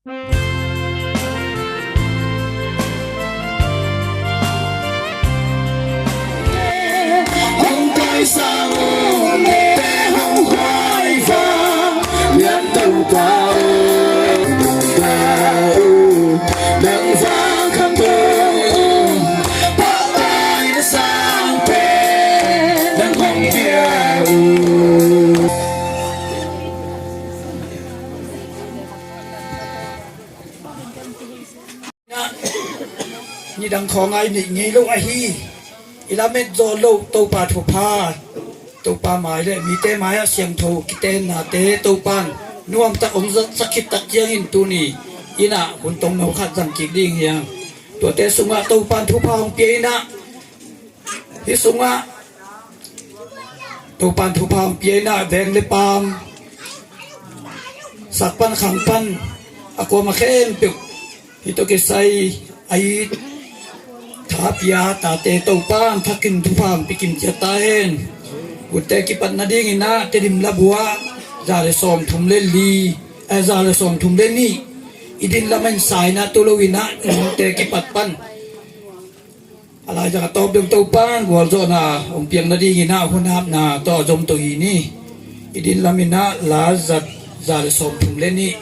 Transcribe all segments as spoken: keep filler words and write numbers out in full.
Hong taisang ung te hong huai vang, Lian Topa aw, nang vang kham tung ung, pawi na sang pen nang hong pia ung. Nidang khawng a i neih ngei lo ahi, i lamet zawh loh Topa thupha, Topa mai le mite mai-ah siangtho kitennate Topan nuamtak hong zat sak khit tak ciangin tuni in ah hun tongno khat zang kik ding hi hang. Tuate sungah Topan thupha hong pia in ah, hih sungah Topan thupha hong pia in ah veng le paam, sak pan khang pan a kuama khempeuh hih tawh kisai a it tha pia tate Topan thakin thupha hong pia kim ciat ta hen. Hunte kipat nadingin ah Tedim labu ah za le sawmthum le li, eh, za le sawmthum le nih i din lam in sa in ah tu lo in ah hunte kipat pan a laizang a tawp dong Topan gualzawhna hong piak nadingin ah hun hapna tawh a zom to hi ni. I din lam in ah la zat za le sawmthum le nih.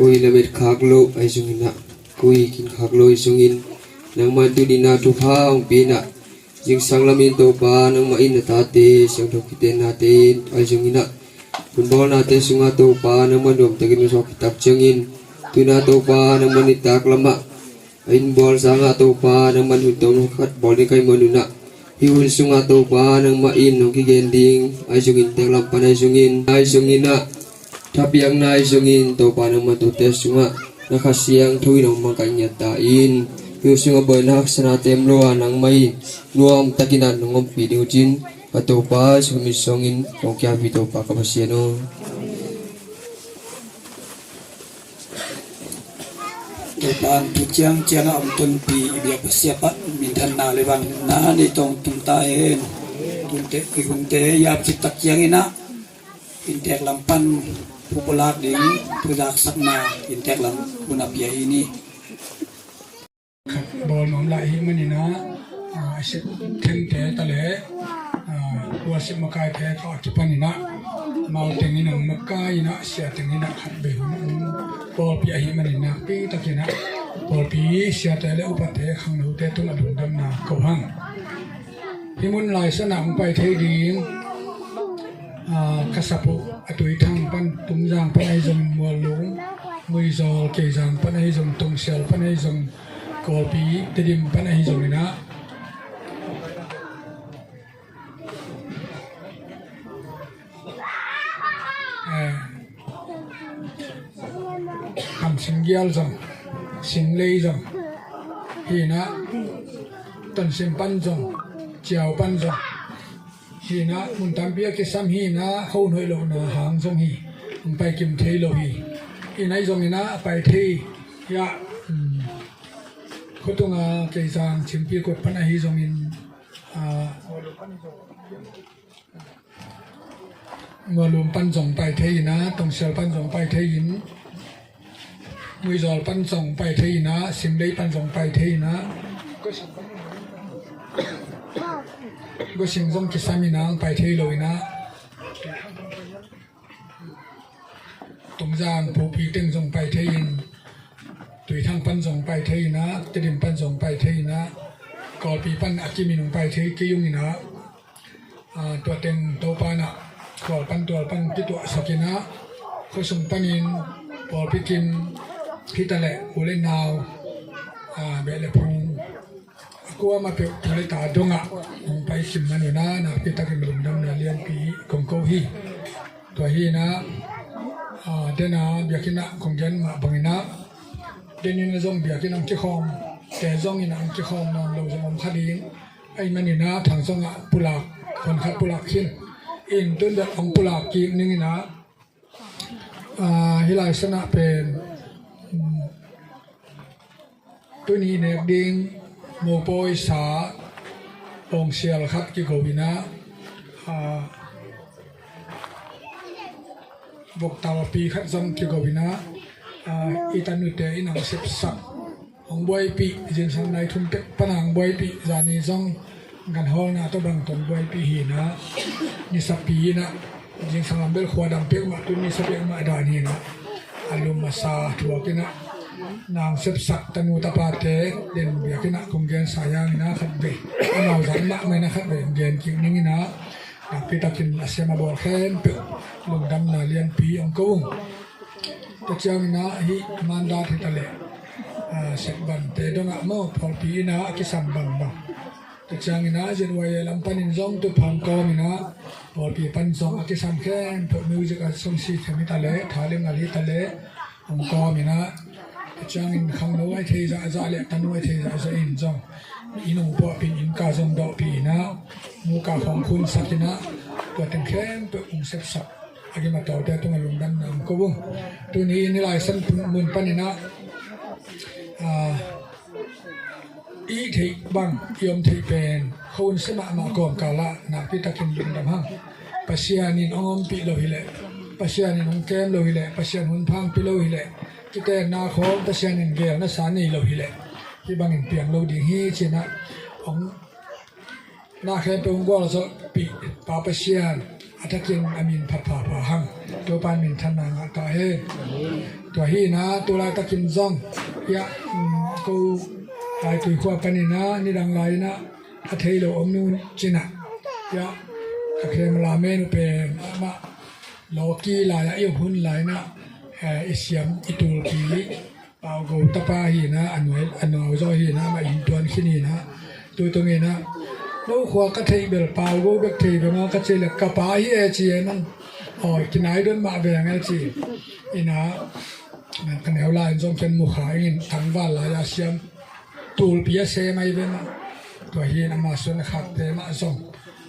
Koi lamet khak lo ahi zongin ah, koi kin khak lo ahi zongin, nangmah in tuni in ah thupha hong pia in ah, zingsang lam in Topa nangmah in na tate siangtho kitennate ahi zongin ah, hun bawlnate sungah Topa nangmah nuamtakin hong suak khit tak ciangin, tu in ah Topa nangmah nitak lamah a inn bawl sangah Topa nangmah in hun tawm khat bawl ding ka hih man un ah, hih hun sungah Topa nangmah in hong kigen ding ahi zongin, tek lam pan ahi zongin, ahi zongin ah thapiakna ahi zongin, Topa nangmah in tuate sungah na Kha Siangtho in hong makaih ngiat ta in, hih hun sungah buaina haksatnate om lo a, nangmah in nuamtakin ah nong ompih ding uh cin, ka Topa Jesu min suangin kong kiapi, Topa ka Pasian aw. Topa in tu ciangciang a om tonpi i biak Pasian pah minthanna le vangliatna nei tawng tung ta hen. Tunte i hunte i ap khit tak ciangin ah inntek lam pan thu pulak ding, thu zaksakna inntek lam hun a pia hi ni. Khat bawl nuam lai ahih manin ah, ah, a sep thengte ta le, ah, worship makaite tawh a kipanin ah, amau teng in hong makai in ah, sia teng in ah khat vei hun hong pawlpih ahih manin nakpi takin ah, pawlpi siate le upate khangnote tungah lungdamna ko hang. Hih mun Lai San ah hong pai thei ding, ah, ka sap uh a Tuithang pan, Tumzang pan ahi zong, Muallum, Muizawl, Keizang pan ahi zong, Tungsial pan ahi zong, Kawlpi, Tedim pan ahi zongin ah, eh, Khamsing gial zong, Singlei zong hi inah, Tonsim pan zong, Ciau pan zong hi inah, mun tampi a kisam hi inah, khuahun hoih lohna hang zong hi, hong pai kim thei lo hi. Hi inah, hi zong inah pai thei hi ah, um, khuatunga Keizang Chimpikut pan ahi zongin, ah, Mualum pan zong pai thei inah, Tongsial pan zong pai thei in, Muizawl pan zong pai thei inah, Singlei pan zong pai thei inah, Gosing zong kisam inah, pai thei lo inah, Tungzang Pupi teng zong pai thei in, Tuithang pan zong pai thei inah, Tedim pan zong pai thei inah, Kawlpi pan a kimin hong pai thei kei ung inah, ah, tua teng Topa inah khual pan tual pan kituahsak inah, khuasung panin pawlpi kim hi taleh u le nau, ah, beh le phung, a kuamah peuh thu le ta dongah hong pai kim man un ah, nakpi takin lungdamna lianpi kong ko hi. Tua hi inah, ah, den a biakinn ah kong gen mah bang inah, den in zong biakinn hong kikhawm te zong inah, hong kikhawm nawn lo zong om kha ding ahih man inah, Thang zong ah pulak, hon khat pulak khin in, tun bel hong pulak kik ning inah, ah, hih lai san ah pen, um, tuni nek ding mopawisa awngsial khat kigo inah, ah, voktalpi khat zong kigo inah, ah, i tanute in hong sepsak, hong buaipih, zingsang nai thum pek pan a hong buaipih, zani zong ganhawlna tawh bang tawh buaipih hi inah, nisapi inah, zingsang lam bel khua dam pek mah, tun nisa pek mah dan hi inah, a lum a sa thuak inah, nang sepsak tanu tapate den biakinn ah kong gensa hang inah khat vei, amau zang mahmah inah khat vei hong gen kik ning inah, nakpi takin a sem a bawl khempeuh lungdamna lianpi hong ko ung. Tua ciang inah hih mandat hi taleh, ah, sep bante dongah maw, pawlpi inah a kisam bangbang. Tua ciang inah Z Y A lam panin zong tuphang kawm inah, pawlpi pan zong a kisam khempeuh, music a song si khem hi taleh, thalim ngal hi taleh, hong kawm inah, tua ciangin khangno a i thei zahzah le tanu a i thei zahzah in zong, inn hong puahpih, innka zong dawhpih inah, muka khawng khunsak inah, tua teng khempeuh hong sepsak a gim a tawlte tungah lungdamna hong ko ung. Tuni in hih lai san mun pan inah, ah, i theih bang, i om theih pen, khuahun sia mahmah kawmkal ah nakpi takin lungdam hang. Pasian in hong ompih lo hileh, Pasian in hong kem lo hileh, Pasian hun phangpi lo hileh, kitenna khawng Pasian in gelna sa nei lo hileh, hih bangin piang lo ding hi ci inah, hong na khempeuh hong gualzawhpih Pa Pasian a thakin a min phat phapha hang. Topa in minthanna ngah ta hen. Tua hi inah, tu laitakin zong, hiah, um, ko Laitui khua pan inah nidang lai inah a thei lo om nu ci inah, hiah, ka khem la menu pen amah lawki lai-ah i hun lai inah, eh, i siam i tulpi Paugo tapa hi inah, a nuai, a nau zaw hi inah, amah inn tuan khin hi inah, tu tung inah, no khua ka theih bel Paugo bek thei bek maw ka cih leh, ka pa hi e ci e man. Aw, kinai don mah veng e ci inah, ka neu lai in zong ken mu kha ing in, tangval lai-a siam tulpi a sem ahi ve mah. Tua hi inah amah suan a khakte mah zong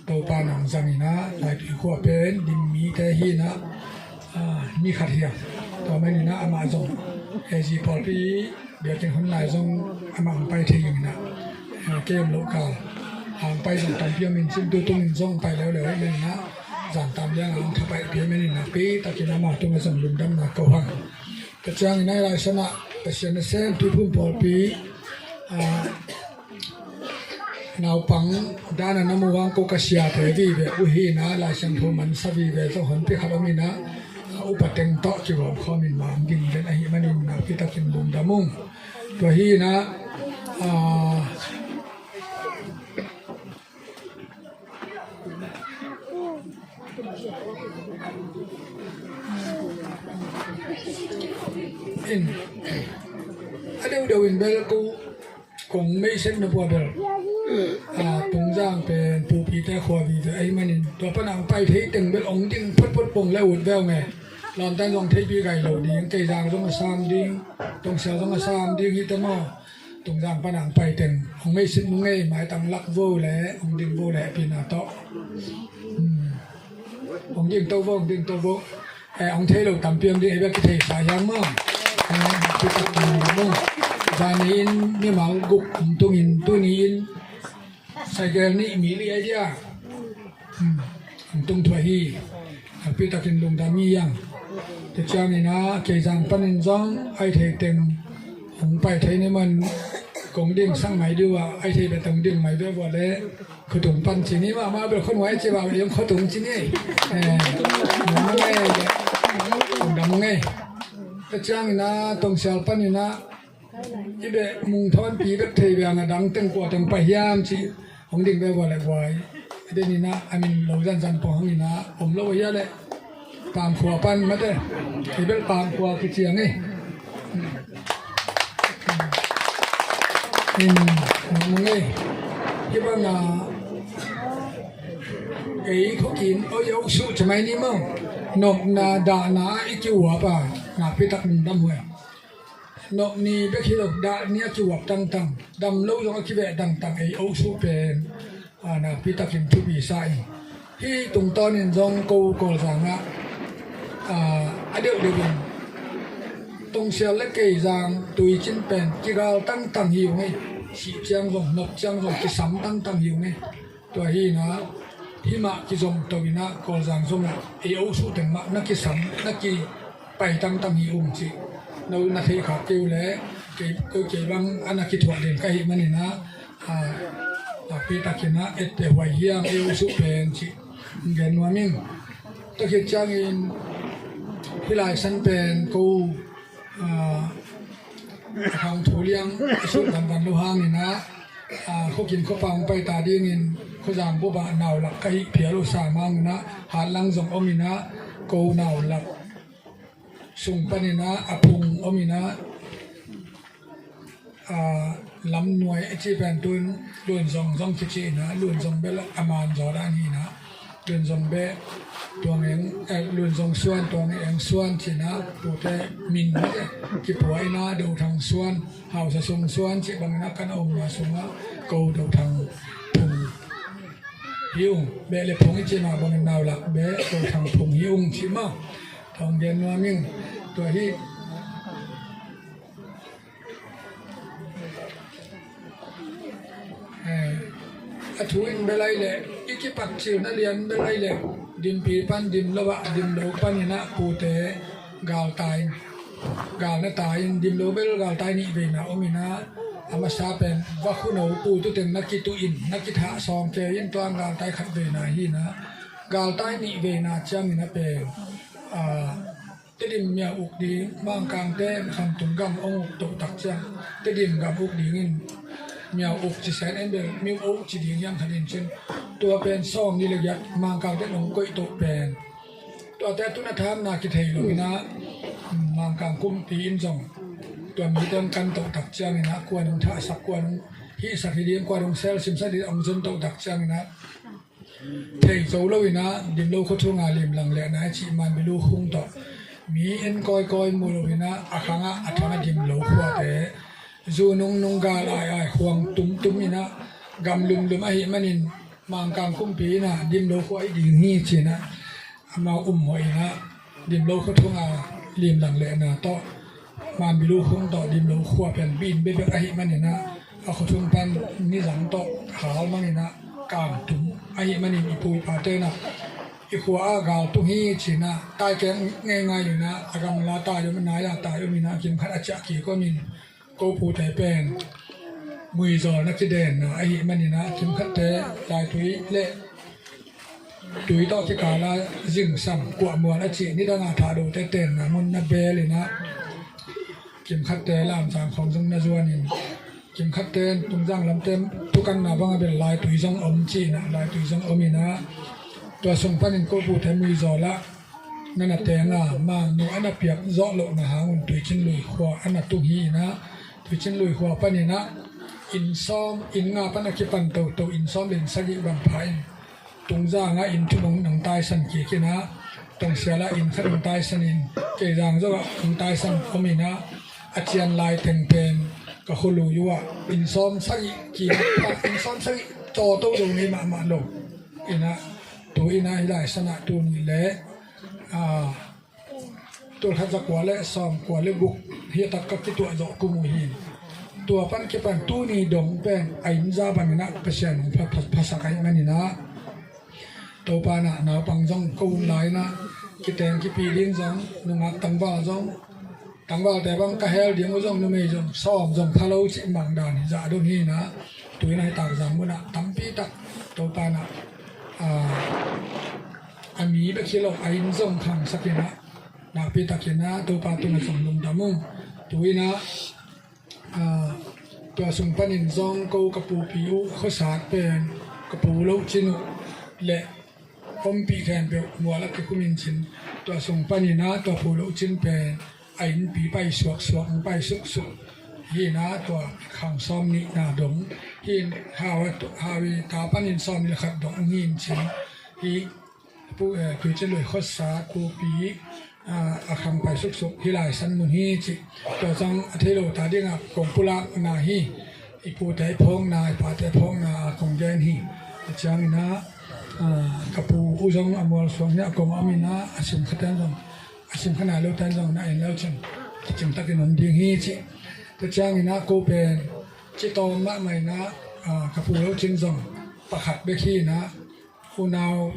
Topa in hong zang inah, Laitui khua pen dim mite hi inah, ah, ni khat hi a. Tua man inah amah zong A Z pawlpi biakinn hun lai zong amah hong pai thei inah, ah, kei om loh kal hong pai zong tampi om in cin, tu tungin zong pai leuleu ahih man inah, zan tam liang a hong thapaihpih ahih man inah, nakpi takin amah tungah zong lungdamna ko hang. Tua ciangin hih lai san ah Pasian nasem Tuiphum pawlpi, ah, naupang dan a na mu hang ko ka siate vive uh hi inah, Lai Siangtho mansa vive tawh honpi khat om inah, a upa teng tawh kigawm khawm in mang ding den ahih manin nakpi takin lungdam ung. Tua hi inah, ah, in, a deuhdeuh in bel ko kong meisek na pua bel, ah, Tungzang pen Pupite khua vive ahih manin, tua pan a hong pai thei teng bel hong ding photphot pong le ut ve ung e. Lawmtan zong theipi gai lo ding, Keizang zong a sam ding, Tongsial zong a sam ding hi te maw. Tungzang pan ang pai teng hong meisit nung ei, maitang lak vo le hong ding vo le pina tawh. Hmm. Hong ding to vo, hong ding to vo. Eh, hong thei lo tampi hong ding, ei bek kithei sa hiang maw. Eh, kitak tang maw. Zani in mimal guk hong tungin, tuni in Cycle nih mi li ai dia. Hmm. Hong tung thuah hi. Nakpi takin lungdam hi yang. Tua ciangin ah, Keizang panin zong ai thei teng hong pai thei ni man, kong ding sang mai diu ah, ai thei bek teng ding mai ve vua le, khutung pan ci ni mah, mah bel khuanuai ci bek, yong khuatung ci ni. Eh, lungdam ngei. Lungdam ngei. Tua ciangin ah, Tongsial panin ah, i beh mung thawnpi bek thei bek a dang teng kua teng pai hiam cih hong ding bek vua le guai. I deninah a min lo zanzan pawh hangin ah om lo a hia leh Pamkhua pan mate. I bel Pamkhua kiciang ei. In nong ei. Hih bangah ei khuakin oi a uksuh ci mai ni maw. Nopna dahna ah i kiuap a nakpi tak lungdam huai. Nop ni bek hi lo, dah ni a kiuap tangtang, dam lo zong a kiveh tangtang ei osuh pen, a, nakpi takin thupi sa ing. Hih tungtawnin zong ko Kawlzang ah, a, a deuhdeuh in Tongsial le Keizang tuicin pen kigal tangtang hi ung ei. Sih ciang zong, nop ciang zong kisam tangtang hi ung ei. Tua hi inah, hih mah kizom to inah, Kawlzang zong ah, ei osuh teng mah na kisam, na kipai tangtang hi ung cih. No na theih khak kei uh leh, kei, kei, kei bang a na kithuah den ka hih maninah, a, nakpi takinah, etteh huai hiam, ei osuh pen cih. Gen nuam ing. Tua khit ciangin, hih lai san pen ko, a, a khang thu liang a sut vanvan lo hangin ah, a, khuakin khuapa hong pai ta dingin khuazang bup ah naulak ka hih phial uh sam hangin ah, hatlang zong om in ah, ko naulak sung panin ah, a phung om in ah, a, lamnuai a ci pen tun Lunzong zong kici in ah, Lunzong bel a man zaw dan hi in ah, Lunzong beh Tuang Eng, eh, Lunzong suan Tuang Eng suan ci in ah, tute min mah eh, kipua in ah, Dothang suan, Hausa sung suan ci bangin ah, kan a omna sungah ko Dothang phung hi ung, beh le phung i ci mah bangin naulak beh Dothang phung hi ung ci mah. Thong gen nuam ing. Tua hi. Eh, a thu in bel ai leh, i kipat cil na lian bel ai leh, dimpi pan dim lo ah, dim lo panin ah pute galtai, gal na tai in, dim lo bel galtai nih veina om in ah, a masa pen vakhuno pu tu teng na kituh in, na kithah sawm kei in tuang galtai khat veina hi in ah, galtai nih veina ciangin ah pen, a, Tedim miau uk ding, Mangkangte Khamtung gam hong uk toh tak ciang, Tedim gam uk dingin miau uk ci sen en bel, miau uk ci ding hiam khat in cin. Tua pen sawm ni le giat Mangkangte hong koih toh pen. Tuate tun a thamna kithei lo in ah, Mangkang kumpi in zong tua mite hong kan toh tak ciangin ah, kuan hong thahsak, kuan hong hihsak hi ding, kuan hong selsimsak ding hong zon toh tak ciangin ah, thei zo lo in ah, Dimlo khua thunga limlang lehna i cih Manbilu khung tawh mi en kawikawi mu lo in ah, a khangah a thangah Dimlo khuate zu nungnung, gal aiai, khuang tumtum in ah, gam lumlum ahih manin Mangkang kumpi in ah Dimlo khua i ding hi ci in ah, amau umhuai in ah, Dimlo khua thunga limlang lehna tawh Manbilu khung tawh Dimlo khua pen bin bekbek ahih manin ah, a khua thung pan nizang tawh hal mang in ah, kang tum ahih manin i pu i pate in ah, i khua ah gal tung hi ci in ah, tai keng ngeingai in ah, a gamla tai om, a naila tai om in ah, kimkhat a ciah kik om in, ko pute pen muizawl na kidenna ahih manin ah, kimkhatte laitui le tui tawh kikala zingsam kuahmual a cih, nidanga Thahdote tenna mun na bel in ah, kimkhatte Lamzang khawng zong na zuan in, kimkhatte Tungzang lamte thukanna banga bel laitui zong om ci in ah, laitui zong om in ah, tua sung panin ko pute muizawl ah na na teng a, Mangnu a na piak zawh lohna hangun Tuicin Lui khua a na tung hi in ah, Tuicin Lui khua panin ah, inn sawm, inn nga pan a kipan toto, inn sawm le inn sagih bang pha in, Tungzang ah inn thum hong taisan kik in ah, Tongsiala inn khat hong taisanin, Keizang zong ah hong taisan om inah, a cian lai teng pen ka khualui uh ah inn sawm sagih kina, inn sawm sagih tawto dong hi mahmah lo. Inah tu inah hih lai sanah tuni le, ah, tulkhat zakua le sawmkua le guk hi a tak ka kituah zawh kum uh hi. Tua pan kipan tuni dong pen a inn za bang inah Pasian hong pha-, pha-, phasak ahih maninah, Topa inah naupang zong ko hun lai inah kiteng kipi ding zong, nungak tangval zong, tangvalte bang ka hel ding uh zong, numei zong sawm zong pha lo cih mang dan hi zah dong hi inah, tu inah hi Takzang munah tampi tak Topa inah, ah, a mi bek hi lo, a inn zong khangsak inah, nakpi tak inah Topa tungah zong lungdam ung. Tu inah, ah, tua sung panin zong ko ka pupi uh khuasat pen, ka pu lo cin uh le ompih khempeuh mual a kikhum in cin, tua sung paninah tua pu lo cin pen a innpi pai suaksuak, pai suksuk hi inah, tua khang sawm nihna dong hi inah, hau a tu-, hau i ta panin sawm nih le khat dong hi in cin hi. Pu, eh, Tuicin Lui khuasat pupi, ah, a khang pai suksuk hih lai san mun hi cih. Tua zong a thei lo ta dingah kong pulakna hi. I pute i phawkna, i pate phawkna a kong gen hi. Tua ciang inah, ah, ka pu uh zong a mual suak inah a kong om inah, a sim kha ten zong, a sim kha nai lo ten zong na en lo cin, kicing takin om ding hi cih. Tua ciang inah ko pen ci tawm mahmah inah, ah, ka pu lo cin zong pakhat bek hi inah, unau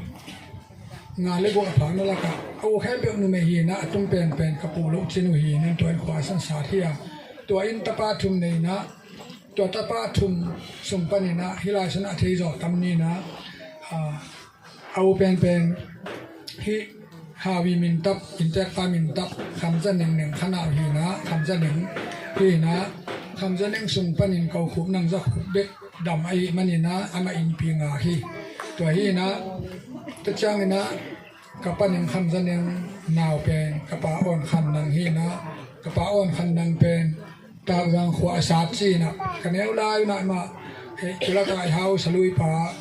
nga le guk a phak na lakah a u khempeuh numei hi inah, a tung penpen ka pu lo cin uh hi inah, tua in khua a san sat hi a. Tua in tapa thum nei inah, tua tapa thum sung pan inah hih lai sanah a thei zaw tam ni inah, ah, a u penpen hih Hawi Mintap, inntekpa Mintap, Kham Za Neng, Neng Khan Au hi inah, Kham Za Neng hi inah, Kham Za Neng sung panin ko khup Nang Za Khup bek dam ahih maninah amah innpi ngak hi. Tua hi inah, tua ciang inah ka pa Neng Kham Za Neng nau pen ka pa Awn Khan Nang hi inah, ka pa Awn Khan Nang pen Takzang khua a sat ci inah, ka neu lai uh inah amah, eh, tulak ah i hau saluipa,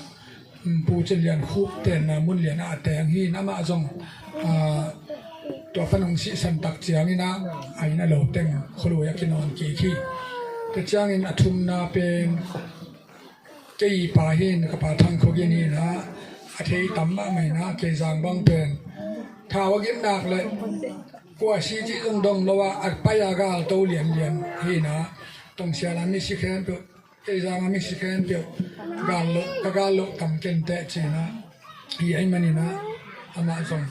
um, Pu Cin Lian Khup tenna mun lian ah a teng hi inah, amah zong, ah, tua pan hong sihsan tak ciang inah a inn a lo teng khualui a kinawn kik hi. Tua ciangin a thumna pen kei pa hi inah, ka pa Thang Khua Gin hi inah, a thei tam mahmah inah, Keizang bang pen thau a gimnak le kua si cih zong dong lo ah a pai a galto lianlian hi inah, Tongsiala misi khempeuh, Keizang a misi khempeuh gal lo, ka gal lo tam kenteh ci inah, hi ahih maninah amah zong,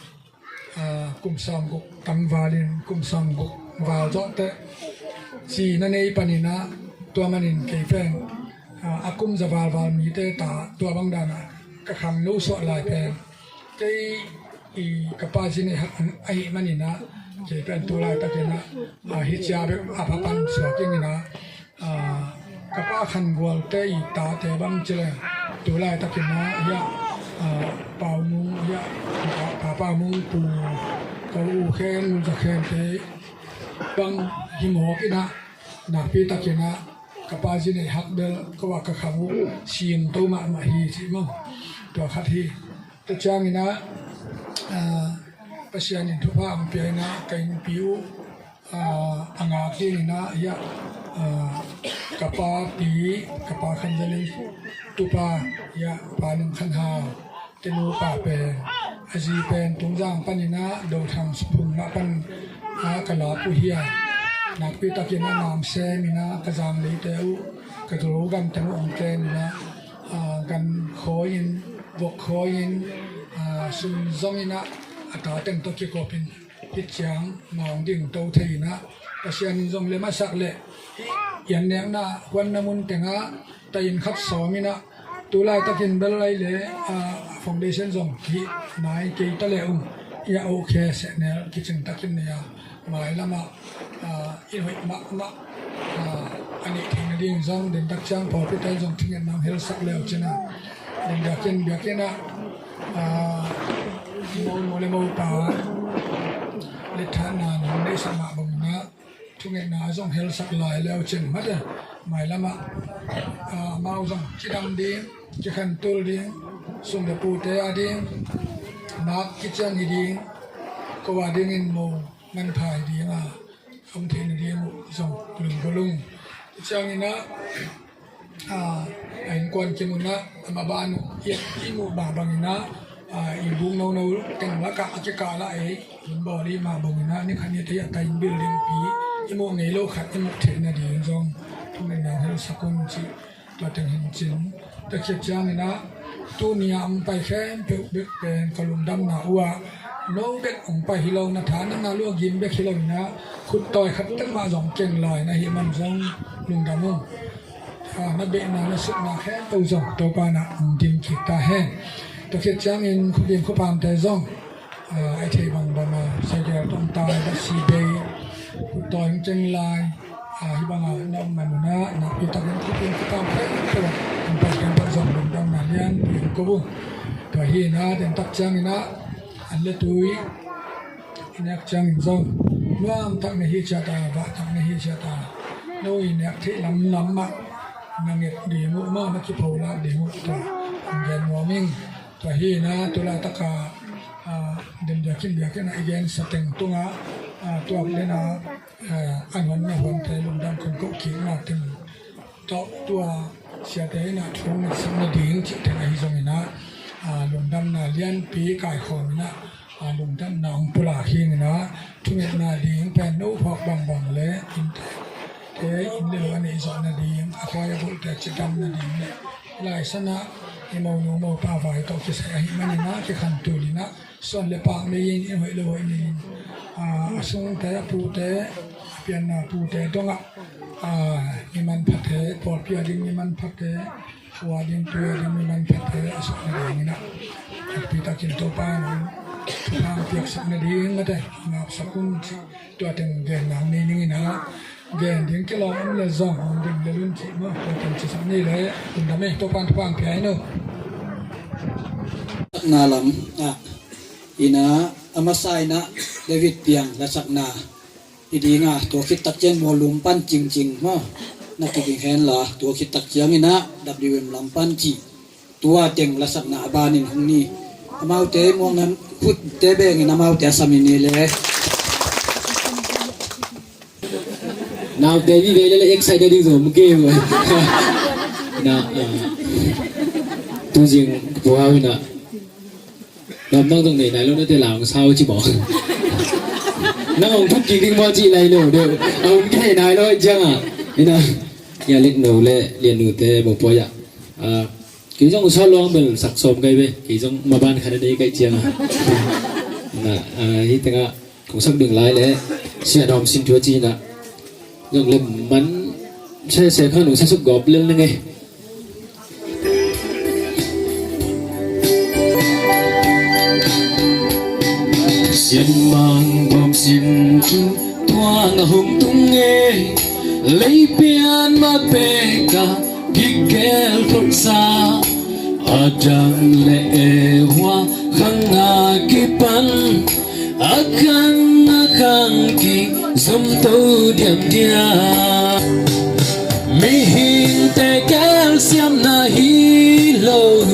ah, kum sawmguk tangvalin, kum sawmguk val zawhteh ci na nei paninah, tua manin kei pen, ah, a kum za valval mite ta, tua bang danah ka khangno suah lai pen kei i ka pa Zi Neih Hak ahih maninah, kei pen tu laitakinah, ah, hih cia bek a pha pan suak ing inah, ah, ka pa Khan Gualte i tate bang ci le, tu laitakinah hiah, ah, Pau Mung hiah, Pa, Pa Pau Mung Pu, ko U Khen, U Za Khente bang hi mawk inah, nakpi takinah ka pa Zi Neih Hak bel ko ah ka khang uh singto mahmah hi cih maw. Tua khat hi. Tua cianginah, ah, Pasian in thupha hong pia inah ka innpi uh, ah, a ngak dinginah hiah, ah, ka papi, ka pa Khan Za Neng tupa hiah Pa Nung Khan Hau te nupa pen, a zi pen Tungzang paninah Dothang Suphung mah pan, ah, ka lak uh hi a, nakpi takinah nam sem inah ka zangleite uh, ka Zolo gam teng uh hong kem inah, ah, gan khawi in, vok khawi in, ah, sum zong inah a ta teng tawh kikawp in, hih ciang maung ding to thei inah, Pasian in zong le masak le hih i an nekna huanna mun tengah ta inn khat sawm inah, tu laitakin bel lai le, ah, foundation zong hih nai kei ta le ung, i a okay sehnel kicing takin nei a, mailamah, ah, i hoih mahmah, ah, a nih theihna ding zong, den tak ciang pawlpi ta in zong thungetna hong helsak le uh cinah, den biakinn, biakinnah, ah, mo, mo le mopa le thanna nong neihsak mah banginah, thungetna a zong helsak lai le uh cin mate, mailamah, ah, amau zong kidam ding, kikhantul ding, sum le pute a ding, nak kician hi ding, ko a dingin mo manpha hi ding a, om theihna ding uh zong lunggulh ung. Tua ciangin ah, a, a innkuan kim un ah, a maban uh i, i muh mah bangin ah, a, i buk nono teng lakah a kikal ah ei hun bawl i mah bangin ah, ni khat ni thei a taing building pi i muh ngei lo khat i muh theihna ding zong thungetna hong helsak un ci. Tua teng hi cin, tua khit ciangin ah, tuni a hong pai khempeuh bek pen ka lungdamna uh ah, no bek hong pai hi lo, na tha na na lua gim bek hi lo in ah, khut tawi khat tek mah zong keng lai na hih man zong lungdam ung. A, na behna na sukna khempeuh zong Topa in ah hong dim kik ta hen. Tua khit ciangin khukim khupamte zong, a, a i theih bangbang a, sagel tawh tai, basi bei, khut tawi hong keng lai, a, hih bang a na om man un ah, nakpi takin khukim khupam khempeuh hong pai khempeuh zong lungdamna lianpi hong ko uh. Tua hi in ah, den tak ciangin ah, an le tui i nek ciangin zong, nuam tak na hi ciat a, vah tak na hi ciat a, no i nek theih lamlam mah na nget ding uh maw, na kipholak ding uh, tua hong gen nuam ing. Tua hi in ah, tu laitak a, a, den biakinn biakinn a i gensa teng tungah, a, tuak den a, a, an hon na honte lungdam kong koh kikna teng tawh, tua siate in ah thu hong ngetsak nading cih teng ahi zongin ah, a, lungdamna lianpi kaikhawm in ah, a, lungdamna hong pulak hi in ah, thungetna ding pen no phawk bangbang le innte, te inn le lo a neih zawh nading, a khuai a bulhte cidam nading le, laisan ah i monu mopa vai tawh kisai ahih manin ah, kikhan tul in ah, suan le pak nei in, inn hoih lo hoih nei in, a, a sungte, a pute, a pianna pute dongah, a, mi manphate, pawlpi a ding mi manphate, khua ding, tui a ding mi manphate a suah nadingin ah, nakpi takin Topa in thupha hong piaksak nading a te, ngapsak un cih, tua teng genna hong nei ning in ah, gen ding kilawm om le zong hong ding le lun cih maw, tua teng cisak ni le, lungdam e, Topa in thupha hong pia in uh. Na lam ah, in ah, a masa in ah, David Piang lasakna hi ding a, tua khit tak ciang Mualum pan Cingcing maw, na kiding hen la, tua khit tak ciangin ah W M lam pan ci, tua teng lasakna a banin hong ni. Amaute muakna khutte bengin amaute a sam in ni le. Naute vive le le excited ding zom ke. Na, ah, tu zing puau in ah. Lam nang zong nei nai lo na te lang sau ci bawk. Nang hong thuk kik ding maw ci lai lo deuh. A hong kei nai lo ciang a. Ina, ya lek no le lian nu te mo pua ya. A, kei zong sa luang bel sak sawm kai ve. Kei zong maban khat a nei kai ciang a. Na, a, hi teng a, kong sak ding lai le. Sia dawm sin tua ci na. Zong lem man sese kha nu sa suk gawp lel na nge. Sianmang bawm sin thu tuang a hong tung e, leipian ma peka gigel thotsa, Adam le Eva khang a kipan a khang a khang kizom to diamdiam. Mihingte gelsiamna hi lo,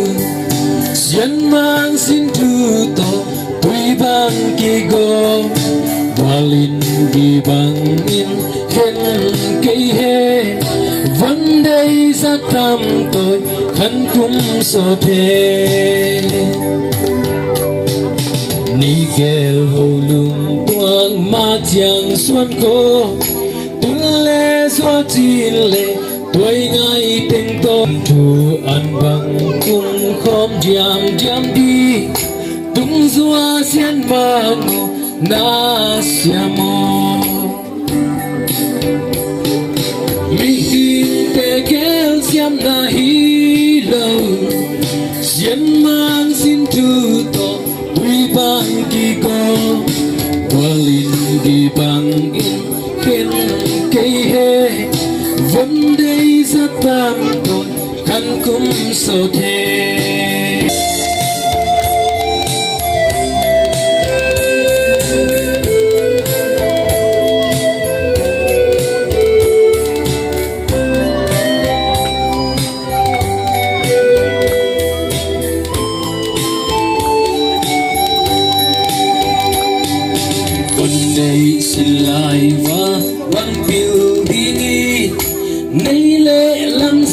sianmang sin thu tawh tui bang kigo, bualin gi bangin khen kei he, van dei za tam toi khan kum sawt he. Ni gel ho lungtuang ma ciang suan ko, tun le suan cin le tuai ngai teng tawh thu an bang kum khawm diamdiam di, tung zua sian bang na siamo. Mihingte gelsiamna hi lo, sianmang sin thu tawh tui bang kigo, bualin gi bangin khen kei he, van dei za tam tawh khan kum sawt he.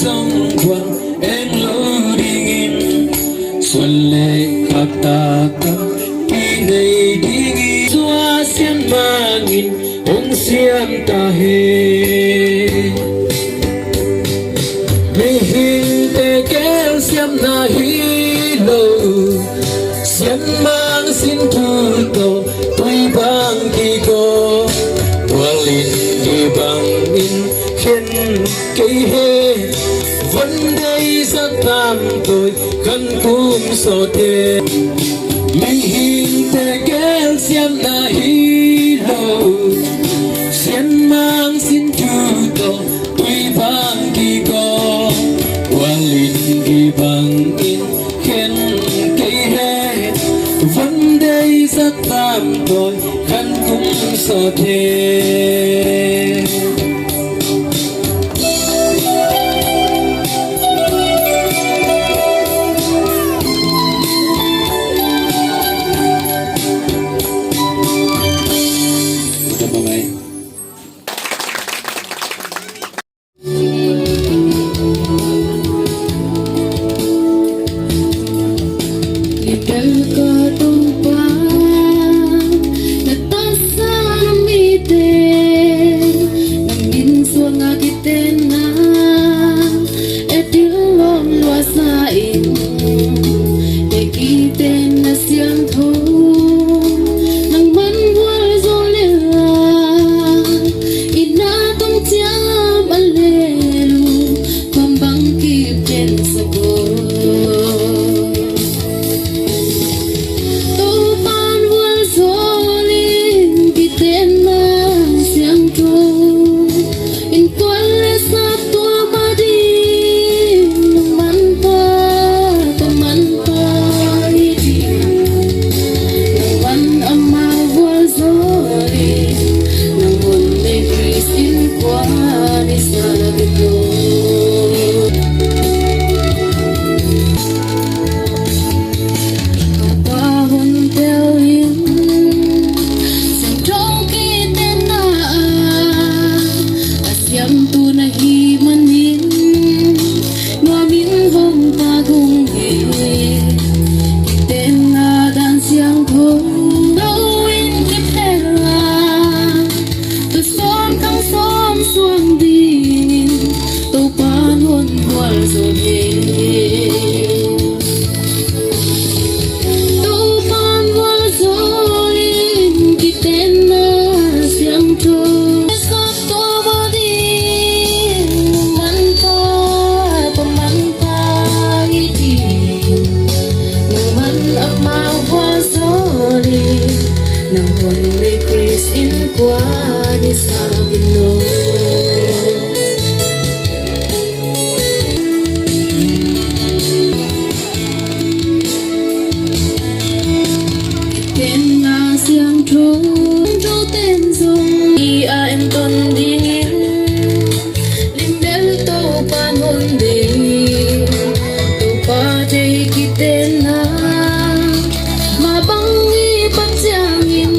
Tong buan eng lo dingin, suan le khak taktak kinei dingin, Tua Sian Mang in hong siam ta hen. Mihingte gel siamna hi lo, Sian Mang sin thu tawh tui bang kiko, bual in i bang in khen kei hen. Van deihsak tam tawi khan kum sawt hen. Mihingte gel siamna hi lo, Sian Mang sin thu tawh tui bang kiko, bual in i bang in khen kei hen. Van deihsak tam tawi khan kum sawt hen. Bel ka Topa, na tasa na mite, na min suang a kitenna, e dil lawm luasa in, e kitenna siangtho, nangman vualzawl in la, i na tong ciam a lel uh, bang bang kip den sa ko. Topa'n vualzawl in kitenna siangtho, innkuan le sap tuam ading, nangman Pa, Topa'n Pa hi ding. Nangman amau vualzawl in, nang hun le Khrist innkuan i sa ding lo. Ka Pa hun tel in, siangtho kitenna a, a siamtu na hih manin, nuam in hong tak ung hi. Kitenna dan siangtho, no in kipel a, tua sawm khang sawm suang dingin, Topa'n hong vualzawl hi. Topa'n vualzawl in kitenna siangtho, sap tuam ading, nangman Pa, Topa'n Pa hi ding. Nangman amau vualzawl in, nang hun le Khrist innkuan i sa ding lo. Kitenna siangtho, siangtho ten zong i a en ton dingin, lim bel Topa'n hon deih. Topa deih kitenna, mah bang i pan ciangin,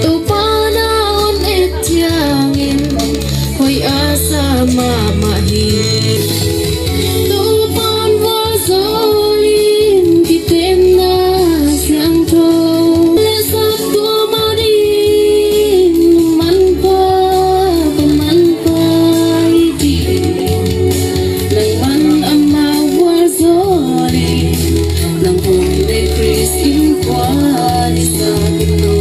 Topa na hon et ciangin, hoih a sa mahmah hi. Topa'n vualzawl in kitenna siangtho, le sap tuam ading, nangman Pa, Topa'n Pa hi ding. Nangman amau vualzawl in, nang hun le Khrist innkuan i sa ding lo.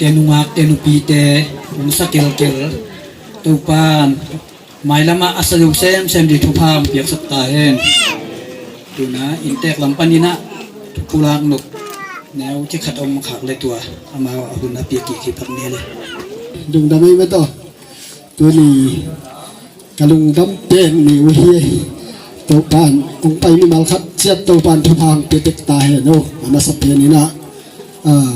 Te nungak te nupite hong sa kelkel, Topan mailamah a sa zo semsem ding thupha hong piaksak ta hen. Tuna inntek lam paninah thupulak nop neu cikhat om khak le tua amau a hun a piak kik hi pak ni le. Lungdam ei mataw. Tuni ka lungdam pen ni uh hi. Topan hong pai mimal khat ciat Topan thupha hong piatek ta hen aw. A masa peninah, ah,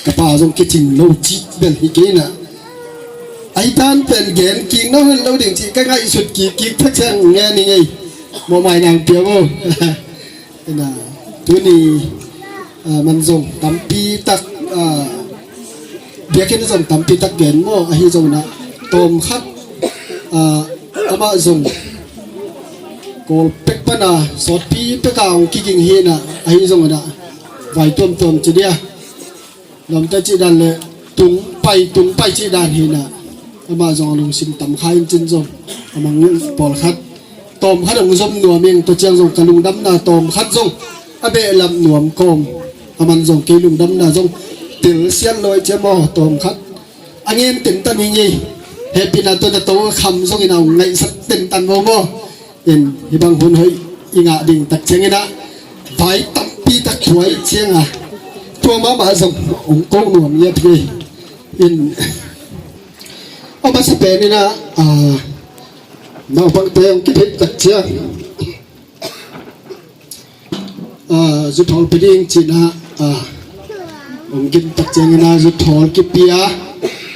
ka pa zong kicing lo cih bel hi kei inah, a hi tan pen gen kik no hen lo ding cih ka ngaihsut kik kik thak ciang ngen i ngei. Mawhmai nang pia maw? Ina, tuni, ah, man zong tampi tak, ah, biakinn zong tampi tak gen maw, ahi zong inah tawm khat, ah, amah zong Kawl pek pana sawtpi peka hong kiging hi inah, ahi zong inah vai tuamtuam ci dia. Lamta cih dan le tung pai tung pai cih dan hi inah, amah zong a lungsim tam kha in cin zong a mang pawlkhat tawm khat hong zom nuam ing. Tua ciang zong ka lungdamna tawm khat zong a behlap nuam kawm, a man zong kei lungdamna zong telsiat lo ih cia maw, tawm khat a ngen tentan hi ngei. Hehpihna tawh na to kham zong inah hong ngaihsak tentan maw maw. In hih bang hun hoih i ngah ding tak ciang inah vai tampi tak thuai cianga tua mahmah zong hong ko nuam ngiat hi. In a masa pen inah, ah, naupangte hong kitheih tak ciang, ah, zuthawl pia ding cinah, ah, hong gin tak ciang inah zuthawl kipia.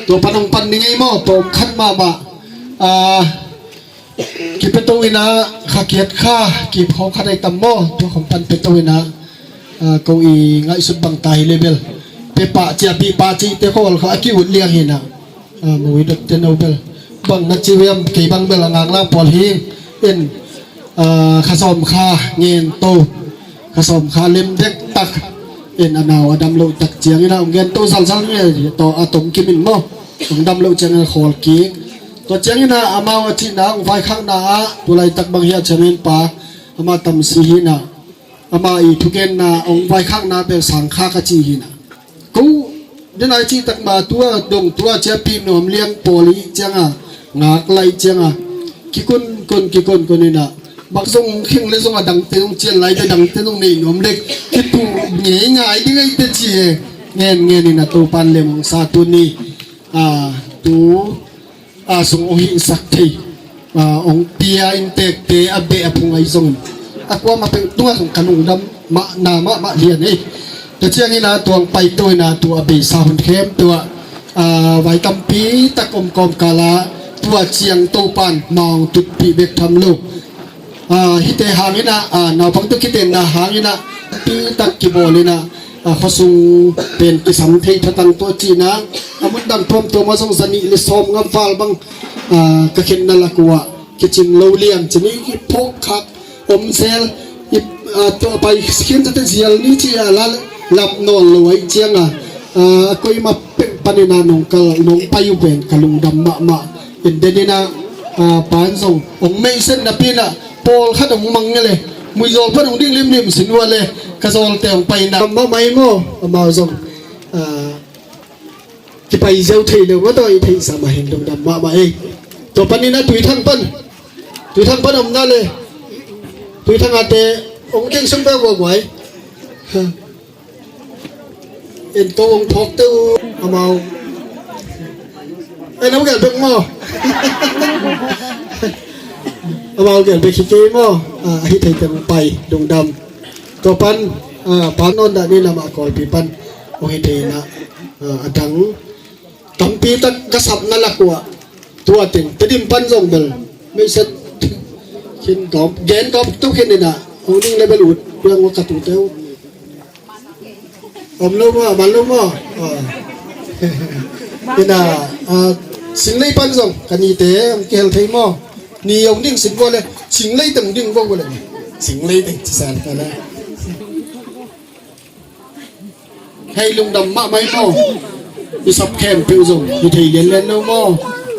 Tua pan hong pan ni ngei maw, tawm khat mahmah. Ah, Kipeto inah kha kiat kha kip khawng kha dai tam maw? Tua khawng pan peto inah, ah, ko i ngaihsut bang ta hi le bel pepah cia pihpah cihte khawl kha a ki-ut liang hi inah, ah, mu i dot te no bel bang na ci hiam? Kei bang bel a ngaklang pawl hi. In, ah, kha sawm kha ngen to, kha sawm kha lem dek tak. In a nau a dam loh tak ciang inah hong gen to zalzal nge to a tom kimin maw? Hong dam loh ciang inah khawl kik. Tua ciang inah amau a cihna hong vaikhakna ah tulaitak bang hi a chairman pa amah tamsi hi inah, amah i thugenna hong vaikhakna bel sang kha ka ci hi inah. Ko denai cih tak ma tua dong tua ciapih nuam liang pawl ih cianga ngak laih cianga kikunkun kikunkun inah, bak zong khing le zong a dangte zong cian lai te dangte zong nei nuam dek kitu ngei ngai ding ai te ci e. Ngen ngen inah Topan lem hong sa tuni, ah, tu a sung hong hihsak thei, ah, hong pia inntekte a beh a phung ahi zongin a kuamah peuh tungah zong ka lungdam mahna mahmah lian ei. Tua ciang inah tua hong paito inah tua a beisa hun khempeuh ah, ah, vai tampi tak om kawmkal ah tua ciang Topan ma hong tutpih bek tham lo. Ah, hihte hang inah, ah, naupang tua kitenna hang inah pi tak kibawl inah, ah, khuasung pen kisam thei thatang tua cihna a mun dang tuamtuam ah zong zanih le sawm ngam val bang, ah, ka khenna lak uh ah kicing lo lian cin i phawk khak om zel i, ah, tua pai khian tate zial ni ci a la lap nawn lo ahi cianga, ah, a koima peuh pan inah nong kal nong pai uh pen ka lungdam mahmah. In den inah, ah, pan zong hong meihset napi inah pawlkhat hong mang nge le muizawl pan hong ding limlim sin uh a le ka zawlte hong pai inah mahmah i maw? Amau zong, ah, kipai ziau thei lo maw, tua i theihsa mah hin lungdam mahmah ei. Tua pan inah Tuithang pan, Tuithang pan omna le Tuithang ate hong teng sung peuh guaguai. En ko hong phawkte uh amau. En hong gelh bek maw? Amau gelh bek hi kei maw? Ah, a hi thei teng pai lungdam. Tua pan, ah, pan nawn dah ni lamah Kawlpi pan hong hi thei inah, ah, a dang tampi tak ka sapna lak uh ah tua teng Tedim pan zong bel meihset khin gawm gen gawm tuk khin inah hong ding le bel ut piang uh ka tute uh. Om lo maw, man lo maw? Ah. Inah, ah, Singlei pan zong ka nite hong kihel thei maw? Ni hong ding sin vua le Singlei teng ding vua le Singlei teng ci san ka le. Hei lungdam mahmah i maw? I sap khempeuh zong hi thei lianlian lo maw?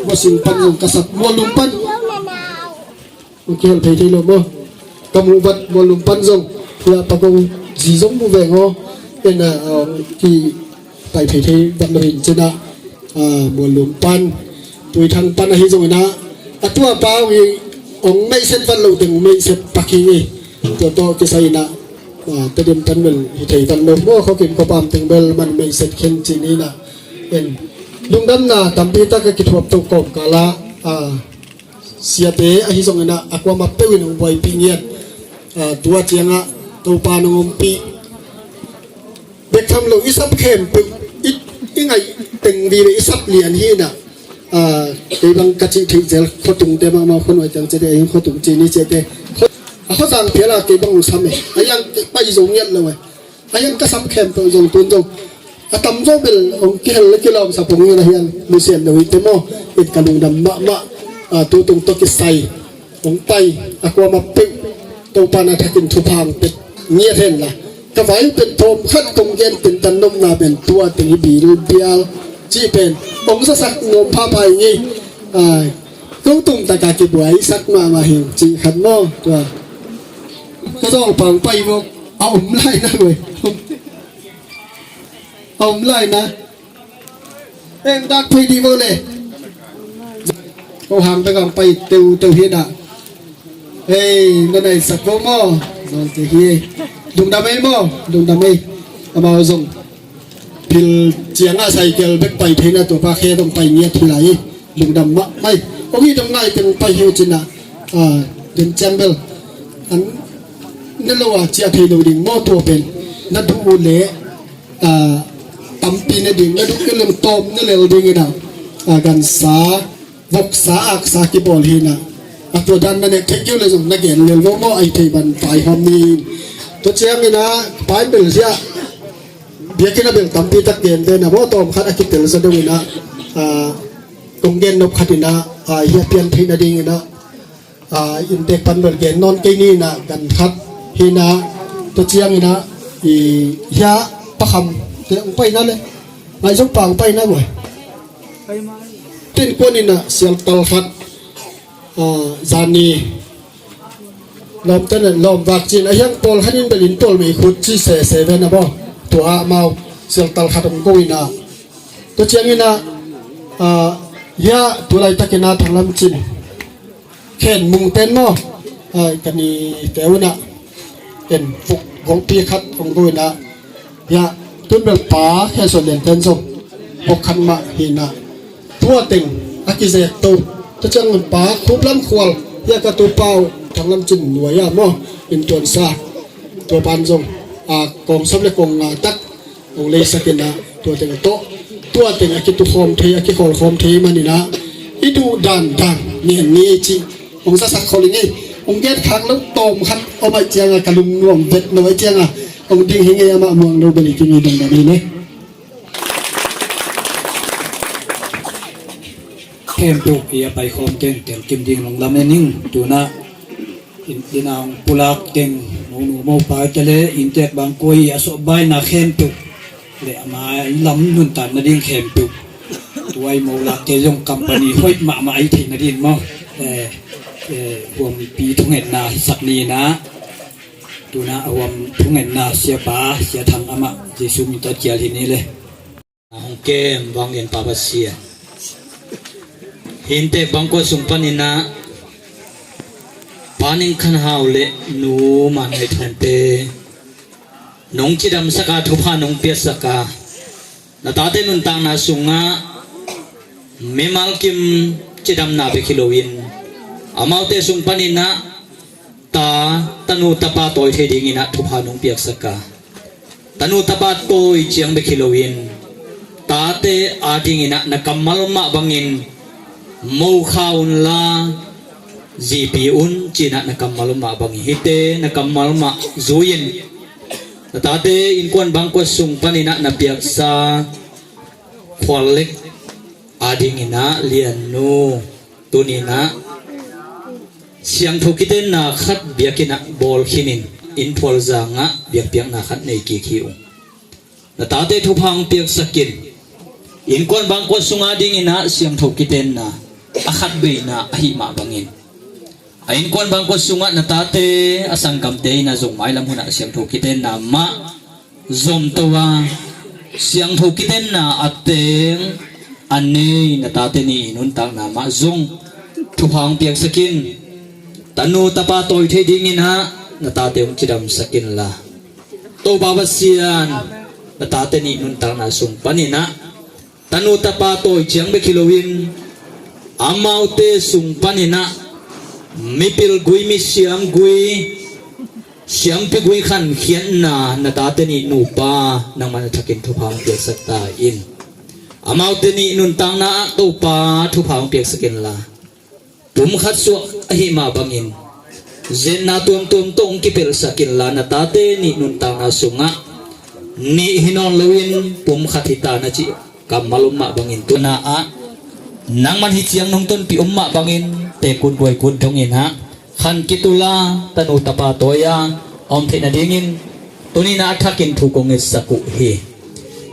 Vua Sing pan zong ka sap, Mualum pan hong kihel thei thei lo maw? Ka muh vat Mualum pan zong hia pa kong zi zong mu veng aw. Ena, ah, ki Pai thei thei vat lo in cinah, ah, Muallum pan, Tuithang pan ahi zonginah, a tua pa ong i, ong meihset vat lo teng meihset pak hi ngei. Tua tawh kisai inah, ah, Tedim pan bel hi thei vat lo maw, khuakim khuapam teng bel man meihset khen cin inah. En, lungdamna tampi tak a kithuap to kawmkal ah, ah, siate ahi zonginah a kuamah peuh in hong buaipih ngiat, ah, tua ciangah Topa nong ompih bek tham lo i sap khempeuh, i, i ngaih teng vive i sap lian hi inah, ah, kei bang ka cih theih zel khuatungte mahmah khuanuai ciang ciate ahi khuatung cini ciate, a khuazang phial ah kei bang hong sam e, a iang pai zo ngiat lo e. A hiang ka sam khempeuh zong tun zong a tamzaw bel hong kihel le kilawm sa pong in a hiang nusiat lo hi te maw? In ka lungdam mahmah. A, tutung tawh kisai hong pai a kuamah peuh Topa na thakin thupha hong pia ngiat hen la, ka vai pen thawm khat kong gen pen tan nopna pen tua teng hi bilbial cih pen hong zasak nuam phapha hi ngei. A, ko tung taka kibuai sak mahmah hi cih khat maw? Tua ka zawlpa hong pai vok. A om lai na guai. A om lai na. Eng dak phei di vo le. Ko hang bek ang pai teu teu hi na. Hei, na nai sak ko mo. Zong te hi. Lungdam ei mo. Lungdam ei. Amau zong pil ciang a cycle bek pai thei na tua pa khe dong pai ngiat hi lai. Lungdam mah mai. Ong i dong ngai teng pai hi cin na. A, den ciang bel. An na lo a cia thei lo ding mo tua pen. Na du u le. A, tampi ne ding, na duk ne lem tawm ne lel ding ina, a, gansa, voksa, aksa kibawl hi ina. A tua dan na nek thei keu le zong na gen lel lo maw, ai thei ban pai hawm ni. Tua ciang ina, pai bel sia, biakinn a bel tampi tak gen ve na maw, tawm khat a kitel za deuh ina, a, kong gen nop khat ina, a, hia pian thei na ding ina, a, inntek pan bel gen nawn kei ni ina, gan khat hi ina, tua ciang ina, i, hia pakham te ong pai na le, ngai zong pa ong pai na guai. Tin kuan ina, sial tal khat, a, zani, lawm te le, lawm vak cin, a hiang pawl khat in bel in pawl mei khut ci se se ve na bo, tua mau, sial tal khat ong go ina. Tua ciang ina, a, hia, tulai tak ina thanglam cin. Khen mung ten maw? Ai, ka ni teu na. En fuk gongpi khat kong go ina. Ya, tun bel pa khen so lian ten zong. Bok khat mah hi na. Tua teng, a kizek to. Tua ciang pa khup lam khual. Ya ka tu pau, thang lam cin nuai ya maw? In tuan sa. Tua pan zong. A, kong som le kong nga tak. Ong leisak ina, tua teng tawh, tua teng a kitu khawm thei, a kikhawl khawm thei man ina, i duh dan dan, ngen ni ci, ong zasak khol ing ei, ong gen khak lo tawm khat, om ai ciang a, ka lungnuam vet lo ai ciang a, ong ding hi ngei amah muang lo bel i kim i dong dan hi le. Khempeuh i a pai khawm teng, tel kim ding long lam en ing, tuna, In, inn a hong pulak teng, monu mopa te le, inntek bangkua i a sawh baina khempeuh le, a mai lam nuntak nading khempeuh. Tua i molak te zong company hoih mahmah ahi theih nading maw. Eh, eh, huampi thungetna hisak ni na. Tuna a huam thungetna siapa, sia thang amah, Jesu min tawh cial hi ni le. Hong kem vang in Pa Pasian. Hi inntek bangkua sung panin ah Pa Ning Khan Hau le Nu Man Ngai Thang te nong cidamsak a, thupha nong piaksak a, na tate nuntakna sungah mimal kim cidamna bek hi loin, amaute sung panin ah ta, tanu tapa tawi thei dingin ah thupha nong piaksak a, tanu tapa tawi ciang bek hi loin tate adingin ah na kammal mah bangin mo kha unla zipi un, ci-in ah na kammal mah bangin hihte na kammal mah zui-in na tate innkuan bangkua sung panin ah na piaksa khual lek adingin ah Liannu tuni-in ah siangtho kitenna khat biakinn ah bawl khinin inn phual zangah biakpiakna khat nei kik hi ung. Na tate thupha hong piaksak in, innkuan bangkua sung adingin ah siangtho kitenna a khatveina ahih mah bangin, a innkuan bangkua sungah na tate a sanggamte in ah zong mailam hunah siangtho kitenna mah zomto a, Siangtho kitenna a teng a nei na tate nih i nuntakna mah zong thupha hong piaksak in. Tanu tapa tawi thei dingin ah na tate hong cidamsak inla, Topa Pasian, na tate nih nuntakna sung panin ah tanu tapa tawi ciang bek hi loin amaute sung panin ah mipil gui, misiam gui, siampi gui khankhiatna na tate nih nupa nangman a thakin thupha hong piaksak ta in. Amaute nih nuntakna ah Topa thupha hong piaksak inla, pumkhat suah ahih mah bangin zetna tuamtuam tawh hong kipelhsak inla, na tate nih nuntakna sungah nih hi nawn loin pumkhat hi ta na cih kammal om mah bangin tuna ah nangman hih ciang nong tonpih om mah bangin tekut guaikut dongin ah khan kitula tanu tapa tawi-a a om theih nadingin tuni-in ah a thakin thu kong ngetsak uh hi.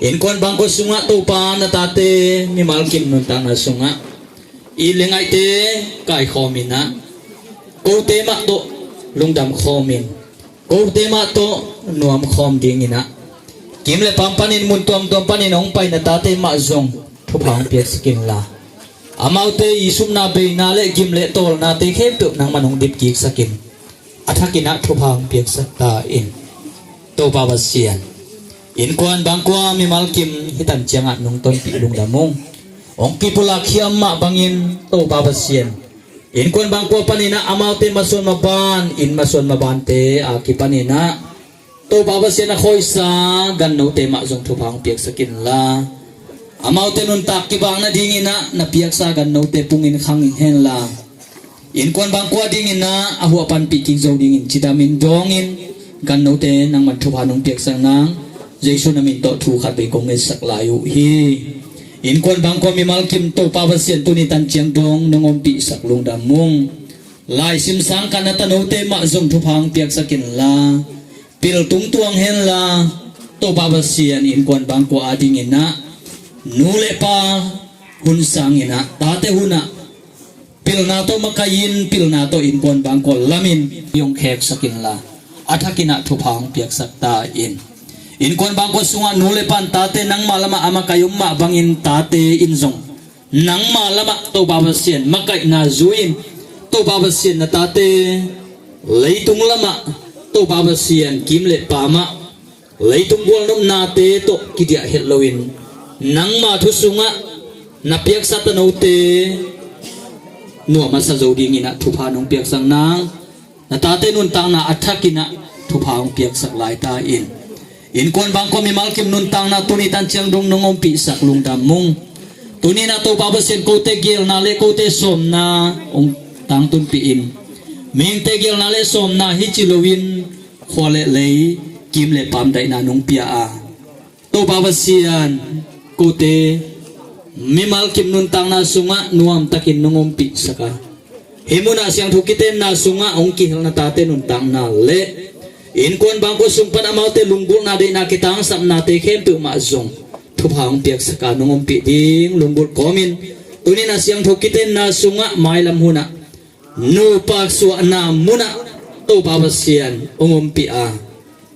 Innkuan bangkua sungah Topa na tate mimal kim nuntakna sungah it le ngaihte kaikhawm in ah kote mah tawh lungdam khawm in, kote mah tawh nuam khawm dingin ah kim le paam panin mun tuamtuam panin hong pai na tate mah zong thupha hong piaksak inla, amaute i supna beina le gim le tawlnate khempeuh nangman hong dipkiksak in. A thakin ah thupha hong piaksak ta in. Topa Pasian, innkuan bangkua mimal kim hih tan ciangah nong tonpih lungdam ung. Hong kipulak hiam mah bangin Topa Pasian, innkuan bangkua panin ah amaute masuan maban, inn masuan mabante a kipanin ah Topa Pasian, a khawisa gannote mah zong thupha hong piaksak inla, amaute nuntak kibang nadingin ah na piaksa gannote pungin khang in henla, innkuan bangkua dingin ah a huah panpih kik zo dingin cidamin dawngin gannote nangman thupha nong piaksak nang Jesu na min tawh thu khat vei kong ngetsak lai uh hi. Innkuan bangkua mimal kim Topa Pasian, tuni tan ciang dong nong ompihsak lungdam ung. Laisim sang kah na tanote mah zong thupha hong piaksak inla, pil tungtuang henla, Topa Pasian, innkuan bangkua adingin ah nu le pa hun sangin ah tate hunah pilna tawh makaih in, pilna tawh innkuan bangkua lamin hong kheksak inla, a thakin ah thupha hong piaksak ta in. Innkuan bangkua sungah nu le pan tate nangma lamah a makaih om mah bangin tate in zong nangma lamah Topa Pasian makaihna zui-in, Topa Pasian, na tate leitung lamah, Topa Pasian, kim le paam ah leitung gualnopnate tawh kidiah het loin nangma thu sungah na piaksa tanote nuam a sa zo dingin ah thupha nong piaksak nang, na tate nuntakna a thakin ah thupha hong piaksak lai ta in. Innkuan bangkua mimal kim nuntakna tuni tan ciang dong nong ompihsak lungdam ung. Tuni-in ah Topa Pasian, kote geelna le kote sawmna hong tangtunpih in, mihingte geelna le sawmna hi ci loin khua le lei, kim le paam daihna nong pia a, Topa Pasian, kote mimal kim nuntakna sungah nuamtakin nong ompihsak a, hih munah siangtho kitenna sungah hong kihel na tate nuntakna le innkuan bangkua sung pan amaute lunggulhna, deihna, kitangsapnate khempeuh mah zong thupha hong piaksak a, nong ompih ding lunggulh kawmin, tuni-in ah siangtho kitenna sungah mailam hunah nupa suahna munah Topa Pasian hong ompih a,